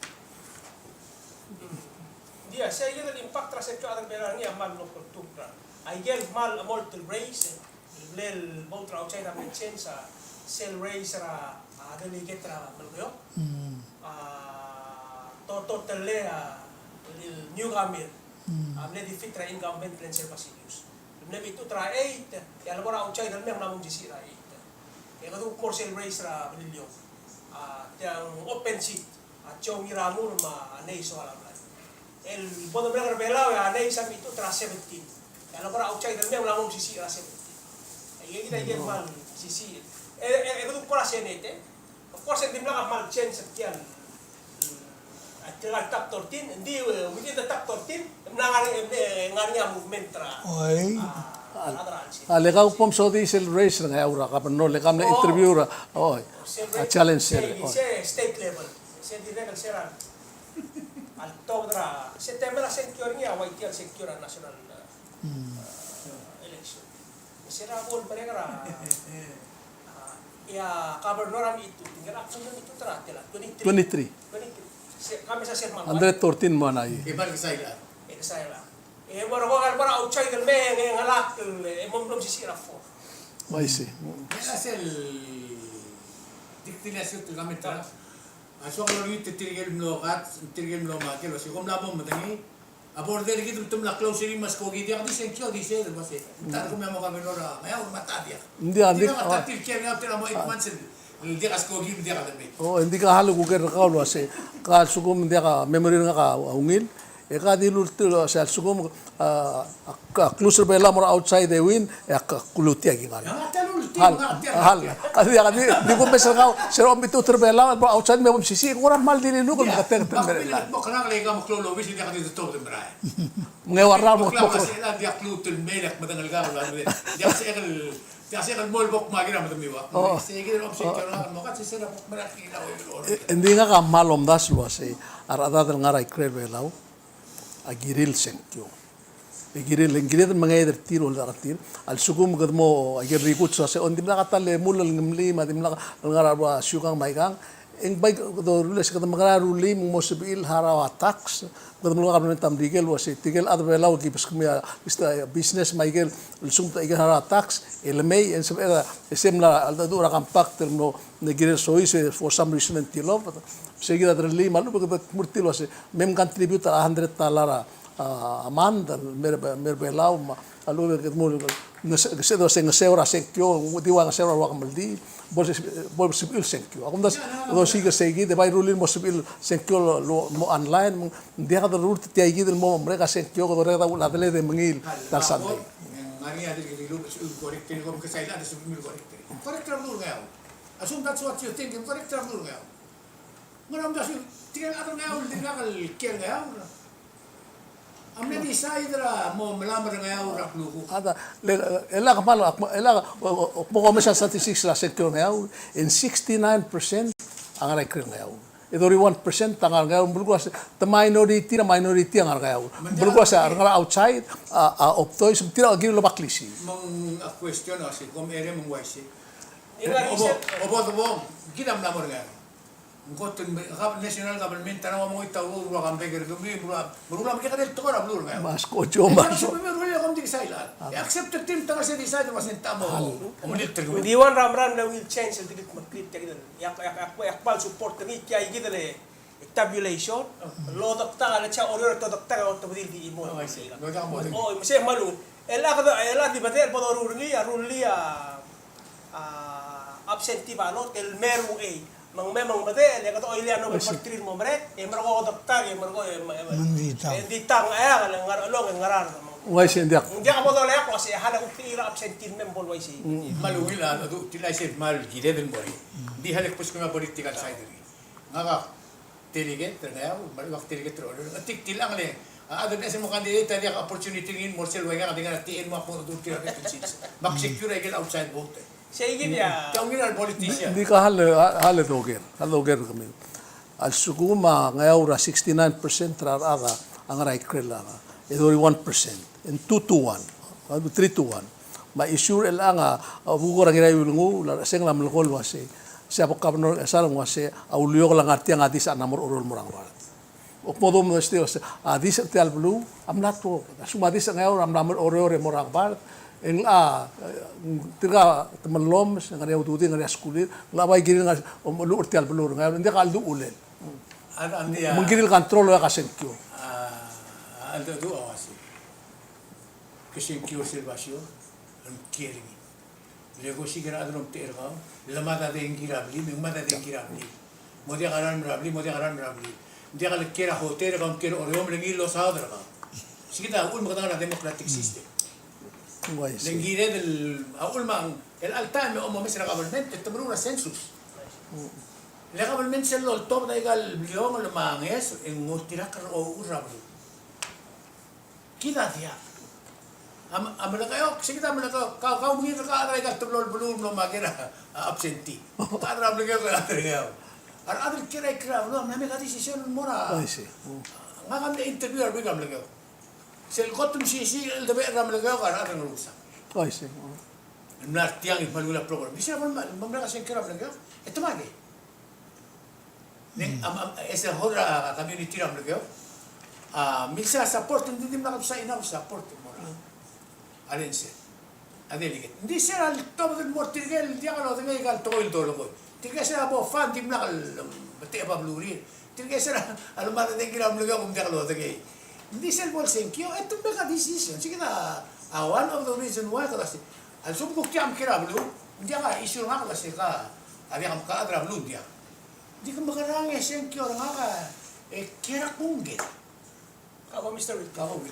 Ng di a sei kid el impact er a sengkio er a rechad er Belau el ngii a kmal lolekoi er a, a ikel kmal a multiple race, el mle el vote er a outside a mle change a sel race er a, a delegate er a Melekeok. Mm. A, to, totally a, el newcomer. Mm. A mle defeat er a incumbent Rensel Basilius. El mle mechitechut er a eight, e a lebo er a outside el mei e ng mla mo mesisiich er a eight. E kede kuk mo er sel race er a Beliliou. A, tiang open seat. A Joe Ngiramur me a Nei Soalablai. El bo domerek er a Belau e a Nei a mechitechut er a seventeen. E a lebo er a outside el mei e ng mla mo mesisiich er a seventeen. E kid a ikel kmal mesisiich. E, e, e kede kuk mo er a Senate, e. Of course, e ng dimlak a kmal change er tia el, a tirka el top thirteen, ng di, e, within the top thirteen, ng mla ngar er ngii, e, ngar er ngii a movement er a, oi, a, a, a, a, le kau bo msodii sel race er a Ngeaur er a governor, le kau mle interview er a, oi, a challenge er a, oi. Se state level. Se dirrek el se er a, a ltobed er a, se temel a sengkio er ngii a ua tia el sengkio er a national, e, e, election. Se er a bo el merek er a, a, e a governor a mechitechut, ngera a mechitechut er a tela, twenty-three. Twenty-three. Twenty-three. Se, ka mesa se el kmal hundred thirteen mo ngai. E kmal kesai el. E kesai el. E mo er a outside el mei e ng ngelakl, e mo mlo mesisiich er a four. I see. Ngera sel diktilasio el comment er a. A soak el olengit er tirke el mlo kats, tirke el mlo makel, el uasei kom mla mo medengei. A border er kid me te mla close er ngii me a skoki, diak di sengkio, di se, di uasei. Ng ta er kemiu a mo governor er a Ngeaur me a ta diak. Ng diak, ng diak, tirka a ta, tirke el ngar er tir a mo eight months el diak a skoki, diak a lemei. O, ng di ka hal kuker er kau el uasei. Ka lsekum ng diak a memory er ngak a ungil, e ka di lulterir el uasei a lsekum, a, a, a klus er a Belau mo er a outside e win, e ak klutii a ki ngar er ngii. Hal, hal. A di, a di, di kumes er kau, se er a omtechut er a Belau mo er a outside me bo mesisiich, kora kmal di liluk el meketeket el mei er chelechang. Mo kora le ka mo klou el obis, diak di tobed el merael. Me ng ua rrau mo kora. Diak kluut el mei, ak medengelkak el, diak se el Tia se el mo el bo kmaker a medemiu a. O. Se kid el option, o, kid el mo kats, se el bo kmaker a kid el. E, e ng di ngak a kmal omdasu el uasei a rechedad el ngar er a ikrel Belau a kirir el sengkio. E kirir, e ng kired el mengedecheduch er tir, oldak er tir. A lsekum kede mo, a ikel rikuts el uasei, o, ng dimlak a ta el mul el ngemlim, a dimlak el ngar er a siukang me aikang. E ng bai kede rullii, se kede mekera e rullii me ng mo sebechir el harau a tax, kede mlo kabelment a Merikel el uasei tirke el chad er a Belau a ki beskemiu a business me aikel lsekum te ikel harau a tax, e le mei, e ng sebechel, e se mla cheldecheduch er a compact el mlo, ng kirir el soiseb, e for some reason e ng tilobed. Se kid a derellii me a lechub e kede dmu er tir el uasei me mcontribute a hundred dollar a, a month, el mei er a, mei er a Belau, me a lechub e kede dmu el Ngeseu, ngeseu, ngeseu er a sengkio, di ua ngeseu er a ua kemeldiil, bo, bo sebechir el sengkio. A kumdasu, osiik er sei kid, e bai rullii el mo sebechir el sengkio el mo online, me ng diak de rurt tia kid el mo merek a sengkio, kede orreked a uchul a deled e mengiil, ta el Sunday. Correct er a beluu er Ngeaur. Assume that's what you think, correct er a beluu er Ngeaur. Ngera omdasu, tirke el chad er Ngeaur el dirkak el kiei er Ngeaur. A mle decide er a mo melamech er Ngeaur er a klukuk. A ta, le, e le kmal, e le, o, o, o, kmo ko mesa statistics er a sengkio er Ngeaur, e ng sixty-nine percent a ngar er a ikrel Ngeaur. E thirty-one percent a ngar er Ngeaur, belkul a se, te minority er a minority a ngar er Ngeaur. Belkul a se, a ngar er a outside, a, a obdois, me tirka a kirir el oba klisiich. Me ng a question a se, kom ere me ng uaisei. Obo, obo, obo, kid a mla mo er Ngeaur. Ng kot el me-, gov-, national government a nguu a mengoit a ureor er a Kambek er kemiu, meruul a, meruul a mekekerei el tekoi er a beluu er ngii. Mas ko jo, mas. Meruul a kom di kesai el chad. E accept er tir me te ngar er sei el decide el uase ng techa mo, mo melilt er kemiu. Ng di one er a mera el ungil change el dirk meklii tia kid el. Ak, ak, ak, ak kmal support er ngii tia kid el tabulation. Lodektak a le cha Oreor e todektak a otobedii el di chimo. Oh, I see. Lodektak a mo. Oh, me sei kmal ungil. El a kede, el a di bedechel el bo doruul er ngii, a rullii a a, absentee ballot, el me er uchei. Me ng me, me ng medechel, e kede oilii a nobel er tir el mo merek, e merekong a odektak, e merekong, e, e, e, ng di tang. E ng di tang, e, a ngar er a chelong, e ngar er a. Uaisei, ng diak. Ng diak bo doleakl el uase, a le kuk tir a absentee el me bo el uaisei. Mm. Me a ungil a, a, du, tia el uaisei, me a kired el mo er ngii. Ng di a le kbeskemiu a political side er ngii. Ngak a delegate er Ngeaur, me a lechub e ak delegate er Oreor. Ng tirke el chad el, a, a chad el mesa el mo candidate a diak a opportunity er ngii el mo er sel ua ikang a di ngar er a T N mo ak mo dul tir a vacancies. Me ak secure a ikel outside vote. Sei kid a. Tia ungil a politician. Ng di ka a le, a, a le doker, a le doker er kemiu. A lsekum a Ngeaur a sixty-nine percent er a rechad a ngar er a ikrel a, e thirty-one percent. Ng two to one, a, three to one. Me a issue er chelechang a, a, obekuk er a Ngiraiulenguul, a Rechesengel a melekoi el uase, se a bo governor er a Ngchesar el uase, a uliokl a ngar tiang a disa a number er a Oreor el mo er a ngebard. Ak mo domdasu el uase, a disa er tia el beluu a mla tuobed. A lsekum a disa er a Ngeaur a mla mo er a Oreor e mo er a ngebard, e ng, a, tirka te mellomes, ngar er ngii a ududir, ngar er ngii a skulir, ng locha bai kirir el ngar, omeluchel er tia el beluu er Ngeaur, ng diak a chelduchulel. Me ng kirir el control er a sengkio. A, a cheldecheduch a uase ke sengkio er sel basio, el kiei er ngii. Le ko osiik er a chad el omtechei er kau, le mad a dengki er a blil, me ng mad a dengki er a blil. Mo diak a ralm er a blil, mo diak a ralm er a blil. Ng diak le kiei er a hotel e kau me kiei er a Oreor me le ngii el losaod er kau. Sei kid a uchul me kede ngar er a democratic system. Uaisei. Le ng kired el, a uchul me ng, el all time e omes er a government, e te meruul er a census. Le government sel loltobed a ikal bliongel me a ngeso, e ng oltirakl er a uchul er a beluu. Kid a diak. A, a Melekeok, sei kid a Melekeok, kau, kau mengiil er kau a chad er a ikal teblo el beluu el mlo me a kiei er a, a, absentee. Kau a chad er a Melekeok, kau a chad er a Ngeaur. A rechad el kiei er a ikrel a beluu a mla make a decision el mo er a. I see. Mm. Ngak a mle interview er a rebek er a Melekeok. Sel kot el mesisiich el cheldebechel er a Melekeok a rechad er a Ngerusang. I see. Mm. El mla er tiang e kmal ungil a program. Di se el mo, mo merek a sengkio er a Melekeok. E te make. Ng, am, am, as a whole er a community er a Melekeok, a, milsa support, ng di dimlak kebesei enough support el mo er a, a rengud. A delegate. Ng di se er a letobed el mo er tirke el diak lodengei aika el tekoi el dolekoi. Tirke se er a bo fund, dimlak el, um, betech a babelurir. Tirke se er a lemad a dengki er a Melekeok, um, diak lodengei. Ng di sel bo el sengkio, e te make a decision. Sei kid a, a, one of the reason why, kede uase, a lsekum kuk diak mkiei er a beluu, ng diak a issue er ngak el uase ka, a diak mkechad er a beluu, ng diak. Di ke mekerang e sengkio er ngak a, e kiei er a kungke. Kabo, Mister Witt. Kabo, Witt.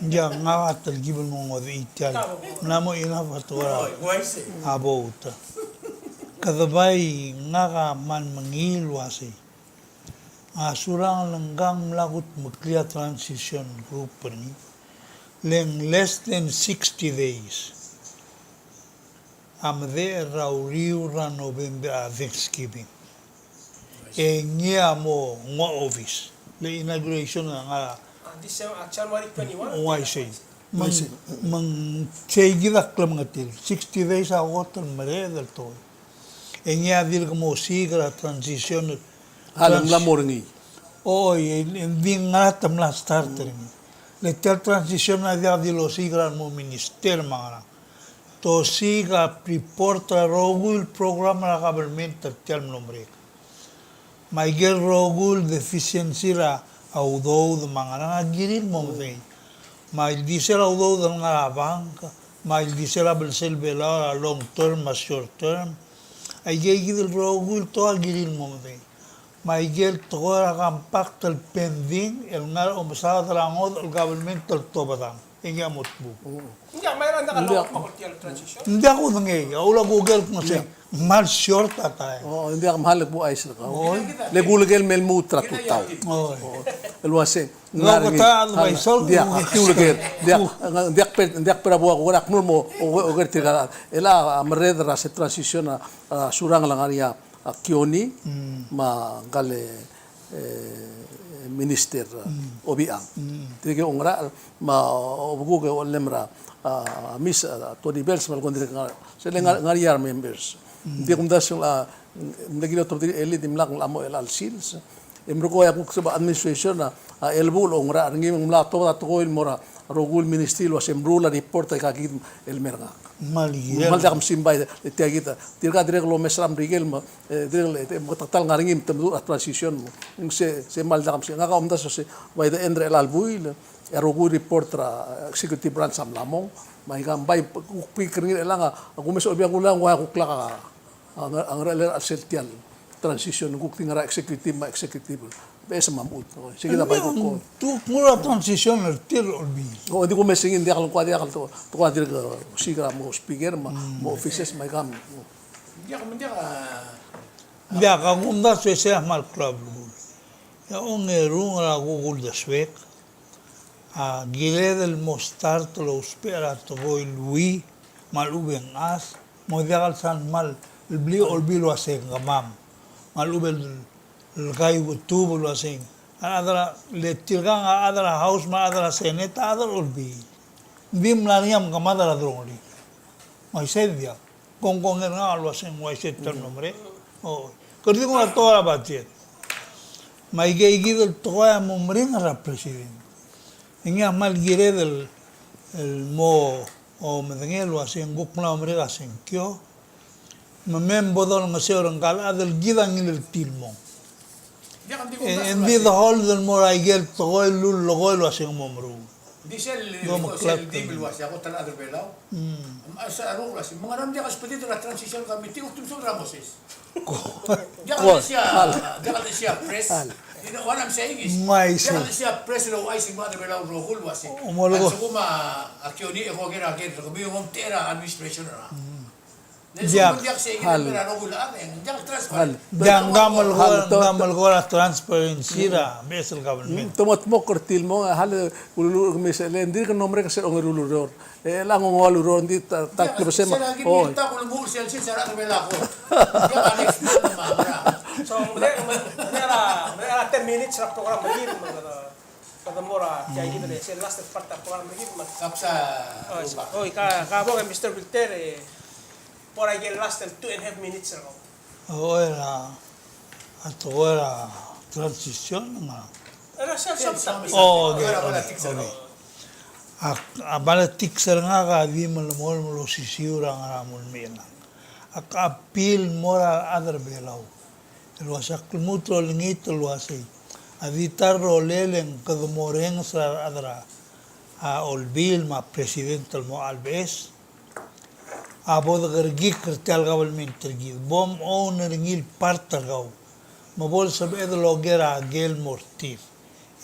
Ng diak, ngak a telkib el mo ngodech er tiang. Kabo. Ng mla mo enough a tekoi er a, oi, uaisei, a vote. Kede bai ngak a kmal mengiil el uasei, a Surangel ngka ng mla kudmeklii a transition group er ngii. Le ng less than sixty days a medechel er a uriul er a November, a Thanksgiving. E ngii a mo nguu a obis. Le inauguration a ngar er a, a, December, a, January twenty-one. Uaisei. Me ng, me ng sei kid a klemengetel. Sixty days a kot el mereched el tekoi. E ngii a dirk mo osiik er a transition. A, le ng mla mo er ngii. Oi, e, e ng di ngar er a te mla start er ngii. Le tia el transition a diak di losiik er a remo minister me a ngerang. Te osiik a report er a rokui el program er a government er tia el mlo merek. Me aike el rokui el deficiency er a udoud me a ngerang a kirir el mo medengei. Me a ildisel a udoud el ngar er a bank, me a ildisel a blsel Belau er a long term me a short term. Aike kid el rokui el tekoi a kirir el mo medengei. Me aike el tekoi er a compact el pending el ngar er a omesaod er a ngodech el government el tobedang. E ngii a mo tebuk. Ng diak, me a diak, ng diak kudengei, a uchul a kuker el kmo se ng kmal short a taem. O, ng diak, me a le kbuchais er kau. Oi. Le kuleker el me lmuut er a tutau. Oi. O, el uase ng ngar er ngii. Ng diak, a ki uleker, ng diak, ng diak per, ng diak per a bua kuker, ak mlo mo, o, oker tirka. El a merreder er a se transition a, a Surangel a ngar er ngii a a Kione, mm, me a ngka el, e, minister, mm, Obichang. Mm. Tirke a ongerachel, me a obekuk e olem er a, a, Miss, a, Tony Bells, me a lekong dirrek el ngar, sel ngar, mm, ngar er ngii a re members. Ng di kumdasu el, ng di kid a otobedii el di mla mo er chelecha el sils. E merekong e a kuk se administration a, a chelebuul a ngerachel er ngii me ng mla tobed a tekoi el mo er a rokui el ministry el uase meruul a report aika kid el mer ngak. Kmal diak. Kmal diak msimbai, e tia kid, tirka dirrek el omes er a Merikel me, e, dirrek el, e, me kede ta el ngar er ngii me te meduch a transition me. Ng se, se kmal diak msimbai. Ngak a omdasu el se, by the end er chelecha el buil, e a rokui el report er a executive branch a mla mong. Me aika, ng bai kuk pick er ngii er chelechang, a kumes a Olbiil a kulang, ng ua kuk lak a, a ngar-, a ngerachel er a sel tia el transition, kuk di ngar er a executive me a executive. Beches me a mechut. O, se kid a bai kuk ko. Te kuk mo er a transition er tir el Olbiil. O, ng di kumes er ngii, ng diak el kuk a diak el te kuk a dirk osiik er a mo speaker, me a, mo offices, me aika. Diak, diak a. Diak, a kumdasu e sei a kmal klou a belkul. E a ongerung er a kuk uldesuek a kired el mo start el ousbech er a tekoi el ui, me a lechub e ng chad, mo diak el sal kmal, el blil a Olbiil el uasei ng kemam. Me a lechub el, el kaitubed el uasei, a rechad er a, le tirkang a rechad er a House me a rechad er a Senate, a rechad er a Olbiil. Ng di mla er ngii a mekemad er a delongelir. Me isei diak. Kongkonger ngak el uasei ng uaisei tia el mlo merek. O, kede di nguu a tekoi er a budget. Me aike kid el tekoi a mo meringel er a president. E ngii a kmal kired el, el mo, o, medengei el uasei ng kuk mla merek a sengkio. Me mei me bo dolengeseu er ngka el chad el kid a ngiltii el mong. E, e ng di the whole el mo er aike el tekoi el lulekoi el uasei ng mo meruul. Di sel, sel di el uasei a kot el chad er a Belau. Mm. Me a sa ru el uasei, me ng ngar er ngii a diak el spedid er a transition committee, ultimsol er a Moses. Diak el sia, diak el sia press. You know what I'm saying is, diak el sia press el ouchais el mo er a Belau el rokui el uasei. A lsekum a Kione e ko ker a ker, kemiu ng omtechei er a administration er a. Diak. Hal. Hal. Diak, ng kmal kora, ng kmal kora transparency er a beches el government. Te mo dmokl er tir el mong, hal, ululuuch er kemiu sel, e ng dirk nomerek sel ongeru el ureor. E chelechang ng ongeua el ureor, ng di ta, ta, klebesem. O. So, ng di, ng di er a, ng di er a ten minutes er a program er kid, me kede, kede mo er a tia kid el sel last part er a program er kid, me. Kapsa. O, ka, ka bong e Mister Victor, e, Por aike el last el two and a half minutes er kau. O, er a, a tekoi er a transition, me a. Er a sel sel sel. O, okay, okay, okay. A, a politics er ngak a di melemolem el osisiu er a ngar er a mong el mei el. Ak appeal el mo er a rechad er a Belau el uasei ak lmuut el olengit el uasei a di ta el rolel e ng kede mo orrenges er a rechad er a, a, Olbiil me a president el mo chelebeches a bo dekerekikl er tia el government er kid. Bo mown er ngii el part er kau. Me bo lsebeched el oker a ikel mo er tir.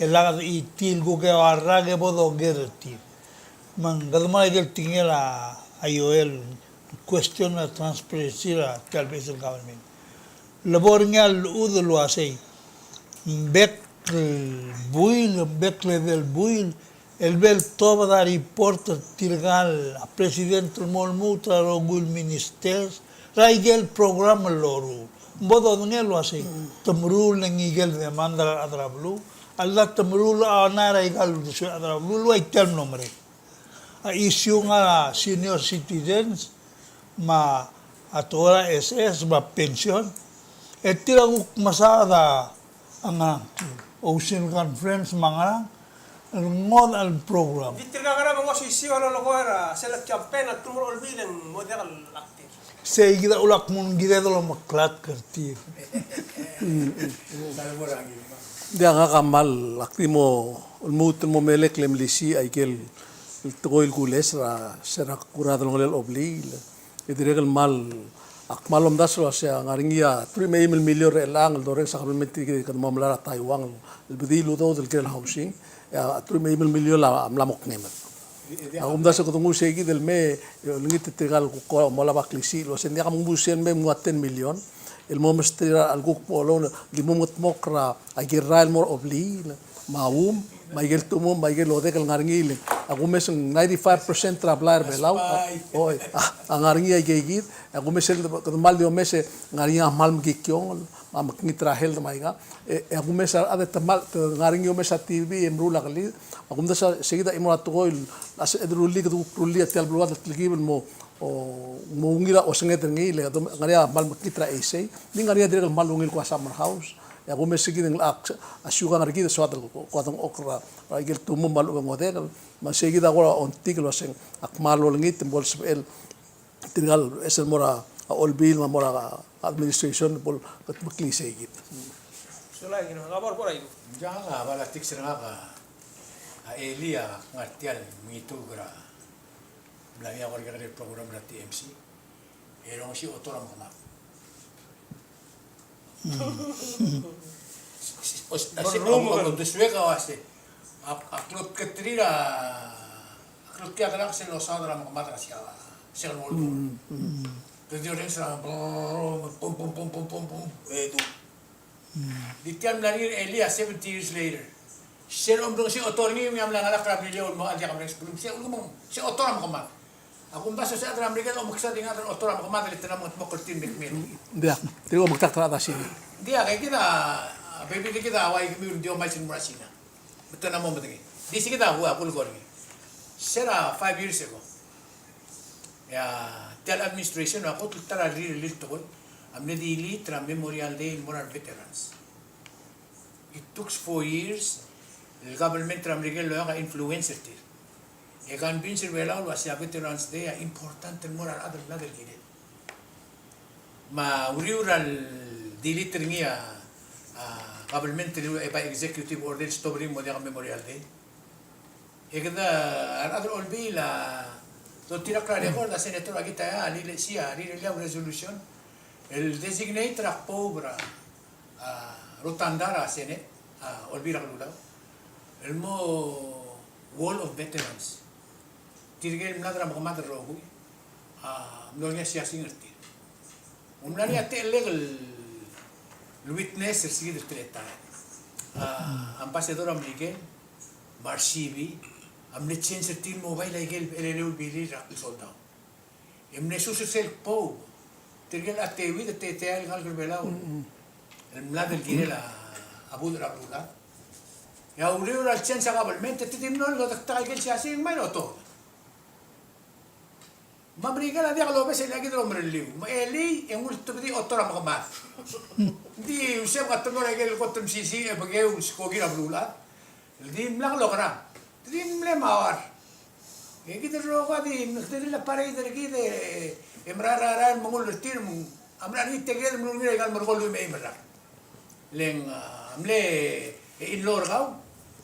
E lak dechitii el kuk eua el rak e bo doker er tir. Me ng kede mo er a ikel tekingel a Ioel, question er a transparency er tia el beches el government. Le bo er ngii a llechud el uasei ng bek el buil, ng bek el edei el buil, el bo el tobed a report er tirka el president el mo lmuut er a rokui el ministers er a ikel program el loruul. Ng bo dodengei el uasei te meruul e ng ikel demand er a rechad er a beluu, a lda te meruul a onar er a ikal uldesuel a rechad er a beluu el ua tia el mlo merek. A issue er a senior citizens, me a tekoi er a S S, me a pension, e tir a kuk mesaod a ngerang, Ocean Conference me a ngerang, el ngodech el program. Di tirka ngerang me ng osisiu a lolekoi er a sel campaign a te mo er a Olbiil e ng mo diak el active. Sei kid a ulak mo ng kired el omeklatk er tir. Diak, ngak a kmal, ak di mo lmuut el mo melekoi el melisiich a ikel tekoi el kules er a, se er a kuk delongelel a Olbiil. E dirrek el kmal, ak kmal omdasu el uasei a ngar er ngii a truich me a eim el miliol er chelechang el dorrenges a kabelment er kid el kede mo melai er a Taiwan el bediil el udoud el kirel housing. E a truich me a eim el miliol a mla mo klengemed. Ak omdasu e kede nguu sei kid el mei, e olengit er tirka el kuk mo olab a klisiich el uasei ng diak a mengbuul sel mei me ng ua ten million el mo mesterir a lekuk bo loan, di mo mengedmokl er a ikel rael el mo er a Olbiil me a Umb, Me a ikel tumum, me a ikel odek el ngar er ngii le, a kumes e ng ninety-five percent er a blai er a Belau. Oi, a ngar er ngii a ikeikid, a kumes e kede kmal di omes e ngar er ngii a kmal mekikiongel, me a mekngit er a health me aika. E, e a kumes a rechad e te kmal, te ngar er ngii omes a T B e meruul a kelid. A kumdasu e sei kid a chimo er a tekoi el, a se, e de rullii, kede kuk rullii a tia el beluad el telkib el mo, o, mo ungil a osenged er ngii, le kede ngar er ngii a kmal mekngit er a isei. Ng di ngar er ngii a dirrek el kmal ungil kuk a summer house. E a kumes e kid e ng locha, a siukang er kid e soad el ko, ko dengchokl er a, er a ikel tumum me a lechub e ng odek, me sei kid a kora ongtik el uaseng, ak kmal olengit me bo lsebechel tirka el beches el mo er a, a Olbiil me a mo er a administration, bo el kutmeklii sei kid. Sulang, you know, a bo er a ilu. Ng diak a politics er ngak a, a elii a ngar tia el mengituk er a, mla ngii a kora kekerei el program er a T M C. E rongesii a otor a mekemad. Mm. O se, a se, a, a, a, a, a, a klotketerir a, a klotketerir a krak sel losaod er a mekemad er a Second World War. Mm, mm. Kede di orrenges er a, pum, pum, pum, e du. Di tia el mla er ngii er a elii a seventy years later. Sel omdung se otor er ngii, ng mla ngalek er a Beliliou el mo diak a mle sbulum. Se ulekum, se otor a mekemad. A kumdasu se a rechad er a Merikel a omeksad e ng ngar er a otor a mekemad el te mla mo kldmokl er tir el mekmel. Ng diak, tirke a omekdakt er a chad er a Sina. Ng diak, e kid a, a bebil er kid a uai kemiu el di omais el mo er a Sina. Me te mla mo medengei. Di se kid a, a kulekoi er ngii. Se er a five years ago. E a tia el administration a kot el ta er a rirellii el tekoi a mle delete er a Memorial Day el mo er a reveterans. It took four years el government er a Merikel el oeak a influence er tir e convince er a Belau el uasei a Veterans Day a important el mo er a rechad el mlad el kirel. Me a uriul er a delete er ngii a, a government el, e by executive order el stop er ngii el mo diak a Memorial Day. E kede, a rechad er a Olbiil a, doltirakl er a record, a senator Akitaya a rirellii, a rirellii a resolution el designate er a poub er a, a, rotunda er a Senate, a, Olbiil er a Kelulau, el mo Wall of Veterans. Tirke el mlad er a mekemad el rokui a mlo er ngii a siasing er tir. Ng mla er ngii a techellek el witness er se kid el teletael. A, ambassador er a Merikel me a resebi a mle change er tir el mo bai el aikel eleleu el bilir er a soldau. E mle sus er sel poub. Tirke el a teuid e te, te, el ngalek er a Belau el mlad el kirel a budech er a beluulechad. E a uriul er a change a government e te di mlo el odektak aikel siasing me a otor. Me a Merikel a diak lobes el aikid el omerelliu. Me elii e ng ultebedii a otor a mekemad. Ng di useb a temor a ikel kot el mesisiich e bekeu el skoki er a beluulechad el dimlak lokerang. Te di mle mauar. E kid el rokui a di, te di le parade er kid e, e mera er a, er a, mengull er tir me ng, a mera er ngii a tekinged el meruul er ngii er a ikal merekong el uim e eim el rak. Le ng, a, mle, e, in-law er kau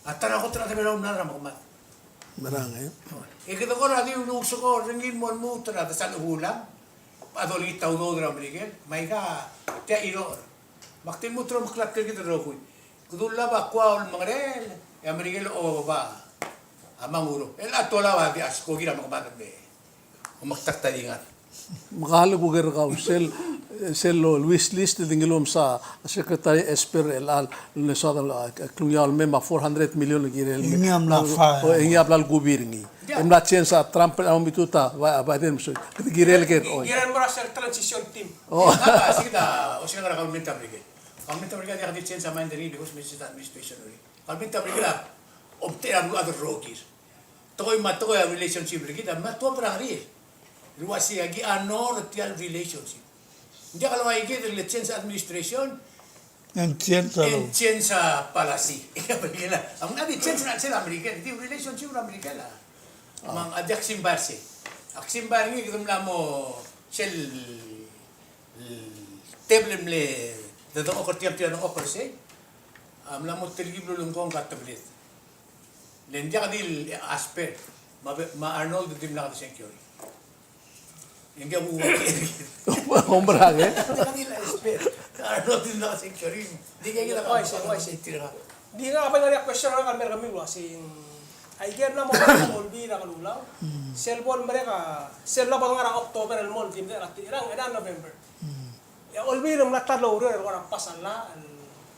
a ta er a kot er a chad er a Belau el mla er a mekemad. Merang, e? E kede kora di uluusekor er ngii el mo lmuut er a desal chebuul a, a dolengit a udoud er a Merikel, me aika tia chirocher. Me ak di lmuut el omeklatk er kid el rokui. Kede ulab a kua el mengereel, e a Merikel a oba a manguro. El a tolau a di a skoki er a mekemad me omekdakt a di ngak. Me kau a kuker er kau, sel, sel wish list el di ngiluu el msa Secretary Esper el chelecha el mle soad el, a, klungiaol el mei me a four hundred million el kirel el mei. E ngii a mla file. O, e ngii a bla lekubi er ngii. E mla change a Trump el mo mitut a Bi-, Biden me soi. Kede kirel ker, oi. Kirel mo er a sel transition team. O. Ngak a, se kid a, osengek er a government er a Merikel. Government er a Merikel a diak di change a mind er ngii because me change a administration er ngii. Government er a Merikel a omtechei er a beluulechad el rokir. Tekoi me a tekoi a relationship er kid a mla tuobed er a ngerir. El uasei aki honor tia el relationship. Ng diak el ua ikid el change administration, e ng change a, e ng change a policy. A mla di change er a chelsel a Merikel, di relationship er a Merikel a. Me ng a diak simbai er sei. Ak simbai er ngii kede mla mo sel, e, tebel el mle dedengchokl er tir, tir a dengchokl er sei. A mla mo telkib el ulengkong a tebeled. Le ng diak di el Esper, me a, me a Arnold a dimlak de sengkio er ngii. E ng diak bo, omerang, e? Ng diak di el Esper, Arnold a dimlak de sengkio er ngii. Di ngak a, uaisei, uaisei. Tirka. Di ngak a bai ngar er ngii a question er ngak el mer kemiu el uasei, aike el mla mo er a Olbiil er a Kelulau, sel bo lemerek a, sel mla bo ngar er a October el mo el di mle er a tirka, er a November. E a Olbiil a mla ta el oureor el kora pass a llach el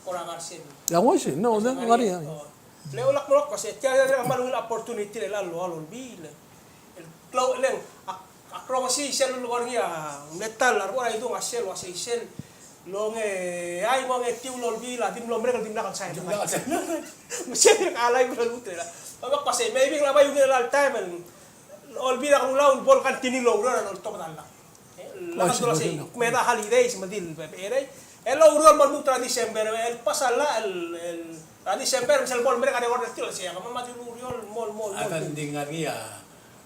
kora ngar er sel. E a uaisei, no, ng ngar er ngii. O. Le ulak mo kmo se tia el kmal ungil opportunity el locha olbiil. El klou, le ng, ak, ak rongesii sel lolekoi er ngii a mle ta el a rubak er a idung a sel uasei sel longeai mo ngetiu el olbiil a di mlo merek el dimlak el sain. Dimlak el sain. Me sel dirk alai el lmuut er a. Me ak kmo se maybe ng bai ungil el taem el olbiil er a Kelulau el bo el continue el oureor el oltobed a llach. E, llach a uaisei, uaisei. Kmeda holidays me di el becherei. El oureor el mo lmuut er a December, el pass a llach el, el, er a December, me sel bo el merek a reward er tir, el sei a kemam a di loureor el mo, mo, mo. A ta el di ngar er ngii a,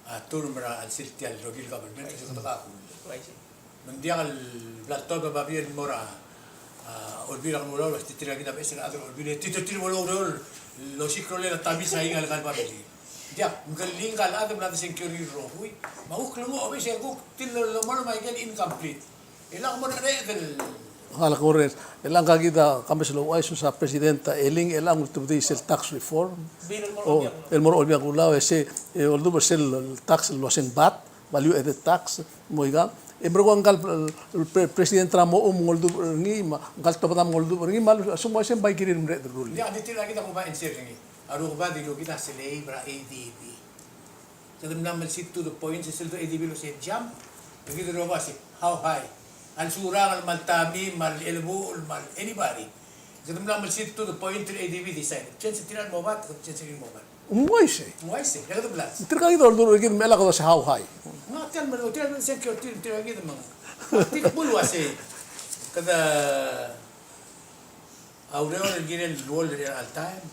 a term er a chelsel tia el rokui el government, uaisei. Uaisei. Me ng diak el bla ltobed a babier el mo er a, a, olbiil er a Kelulau, el uasei tirka kid a beches el chad er a olbiil, e tir, tir, tir bo loureor el osiik a rolel a tamis a ikal, ikal babier. Diak, ng kmal ngii a chad el mla desengkio er ngii el rokui, me a kuk lenguu a beches e kuk tir el lolemolem a ikel incomplete. E lak mo er a, er a, el. Ngak a kuk er, e lak ngka kid a kames el ouchais el uasei a President a Eling, e lak ng ultebedii sel tax reform. Bill el mo er a, o, olbiil er a Kelulau. El mo er a olbiil er a Kelulau, e sei, e oldubech er sel tax el uaseng VAT, value added tax, mo ikang. E merekong ngka el, el pre-, President er a Mochum ng oldubech er ngii, me ngka el Tobedam ng oldubech er ngii, me a lsekum uaisei ng bai kirir el merek el rullii. Ng di tirka kid a kuba answer er ngii. A rokui a di lukid a slave er a ADB. Kede mla melsid to the point, sel ADB el uasei jump, e kid el rokui a uasei, how high? A lsurang el me a ltemir, me a lelebuul, me a anybody. Kede mla melsid to the point el ADB decide. Change er tir a mo bat, change er tir a mo bat. Ng uaisei. Ng uaisei, e kede blas. Tirka kid a oldubech er kid me a lak kede uasei how high. Ng tia el me, tia el security, tirka kid me ng. Tirka kid el uasei. Kede a ureor el kirel el role er a all time,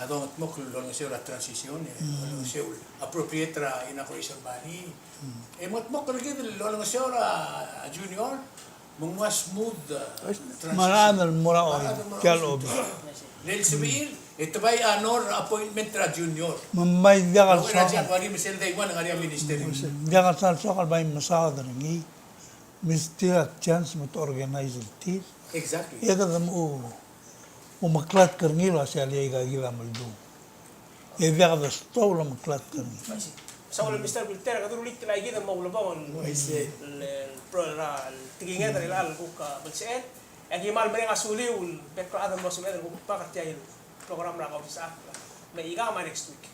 a dongedmokl el olengeseu er a transition, e olengeseu el appropriate er a inauguration money. E mengedmokl er kid el olengeseu er a junior, me ng ua smooth, uh, transition. Me a rechad el mo er a oil, tia el obis. Le el sebechir, e te bai honor appointment er a junior. Me ng bai diak el soak. January me sel day one ng ngar er ngii a minister. Diak el soak el bai mesaod er ngii. Me se tia el chance me te organize er tir. Exactly. E kede mo, mo omeklatk er ngii el uasei a lak aika kid a meldung. E diak de stob el omeklatk er ngii. Saul, Mister Wilter, kede rullii el aikid el mo ulebongel el, el pro-, el tekinged er chelecha el kuk, a, belsechel. E aki kmal mereng a suliu el bek el chad el mlo sebeched el kuk part er tia el program er a Kausisechakl. Me ikang me a next week.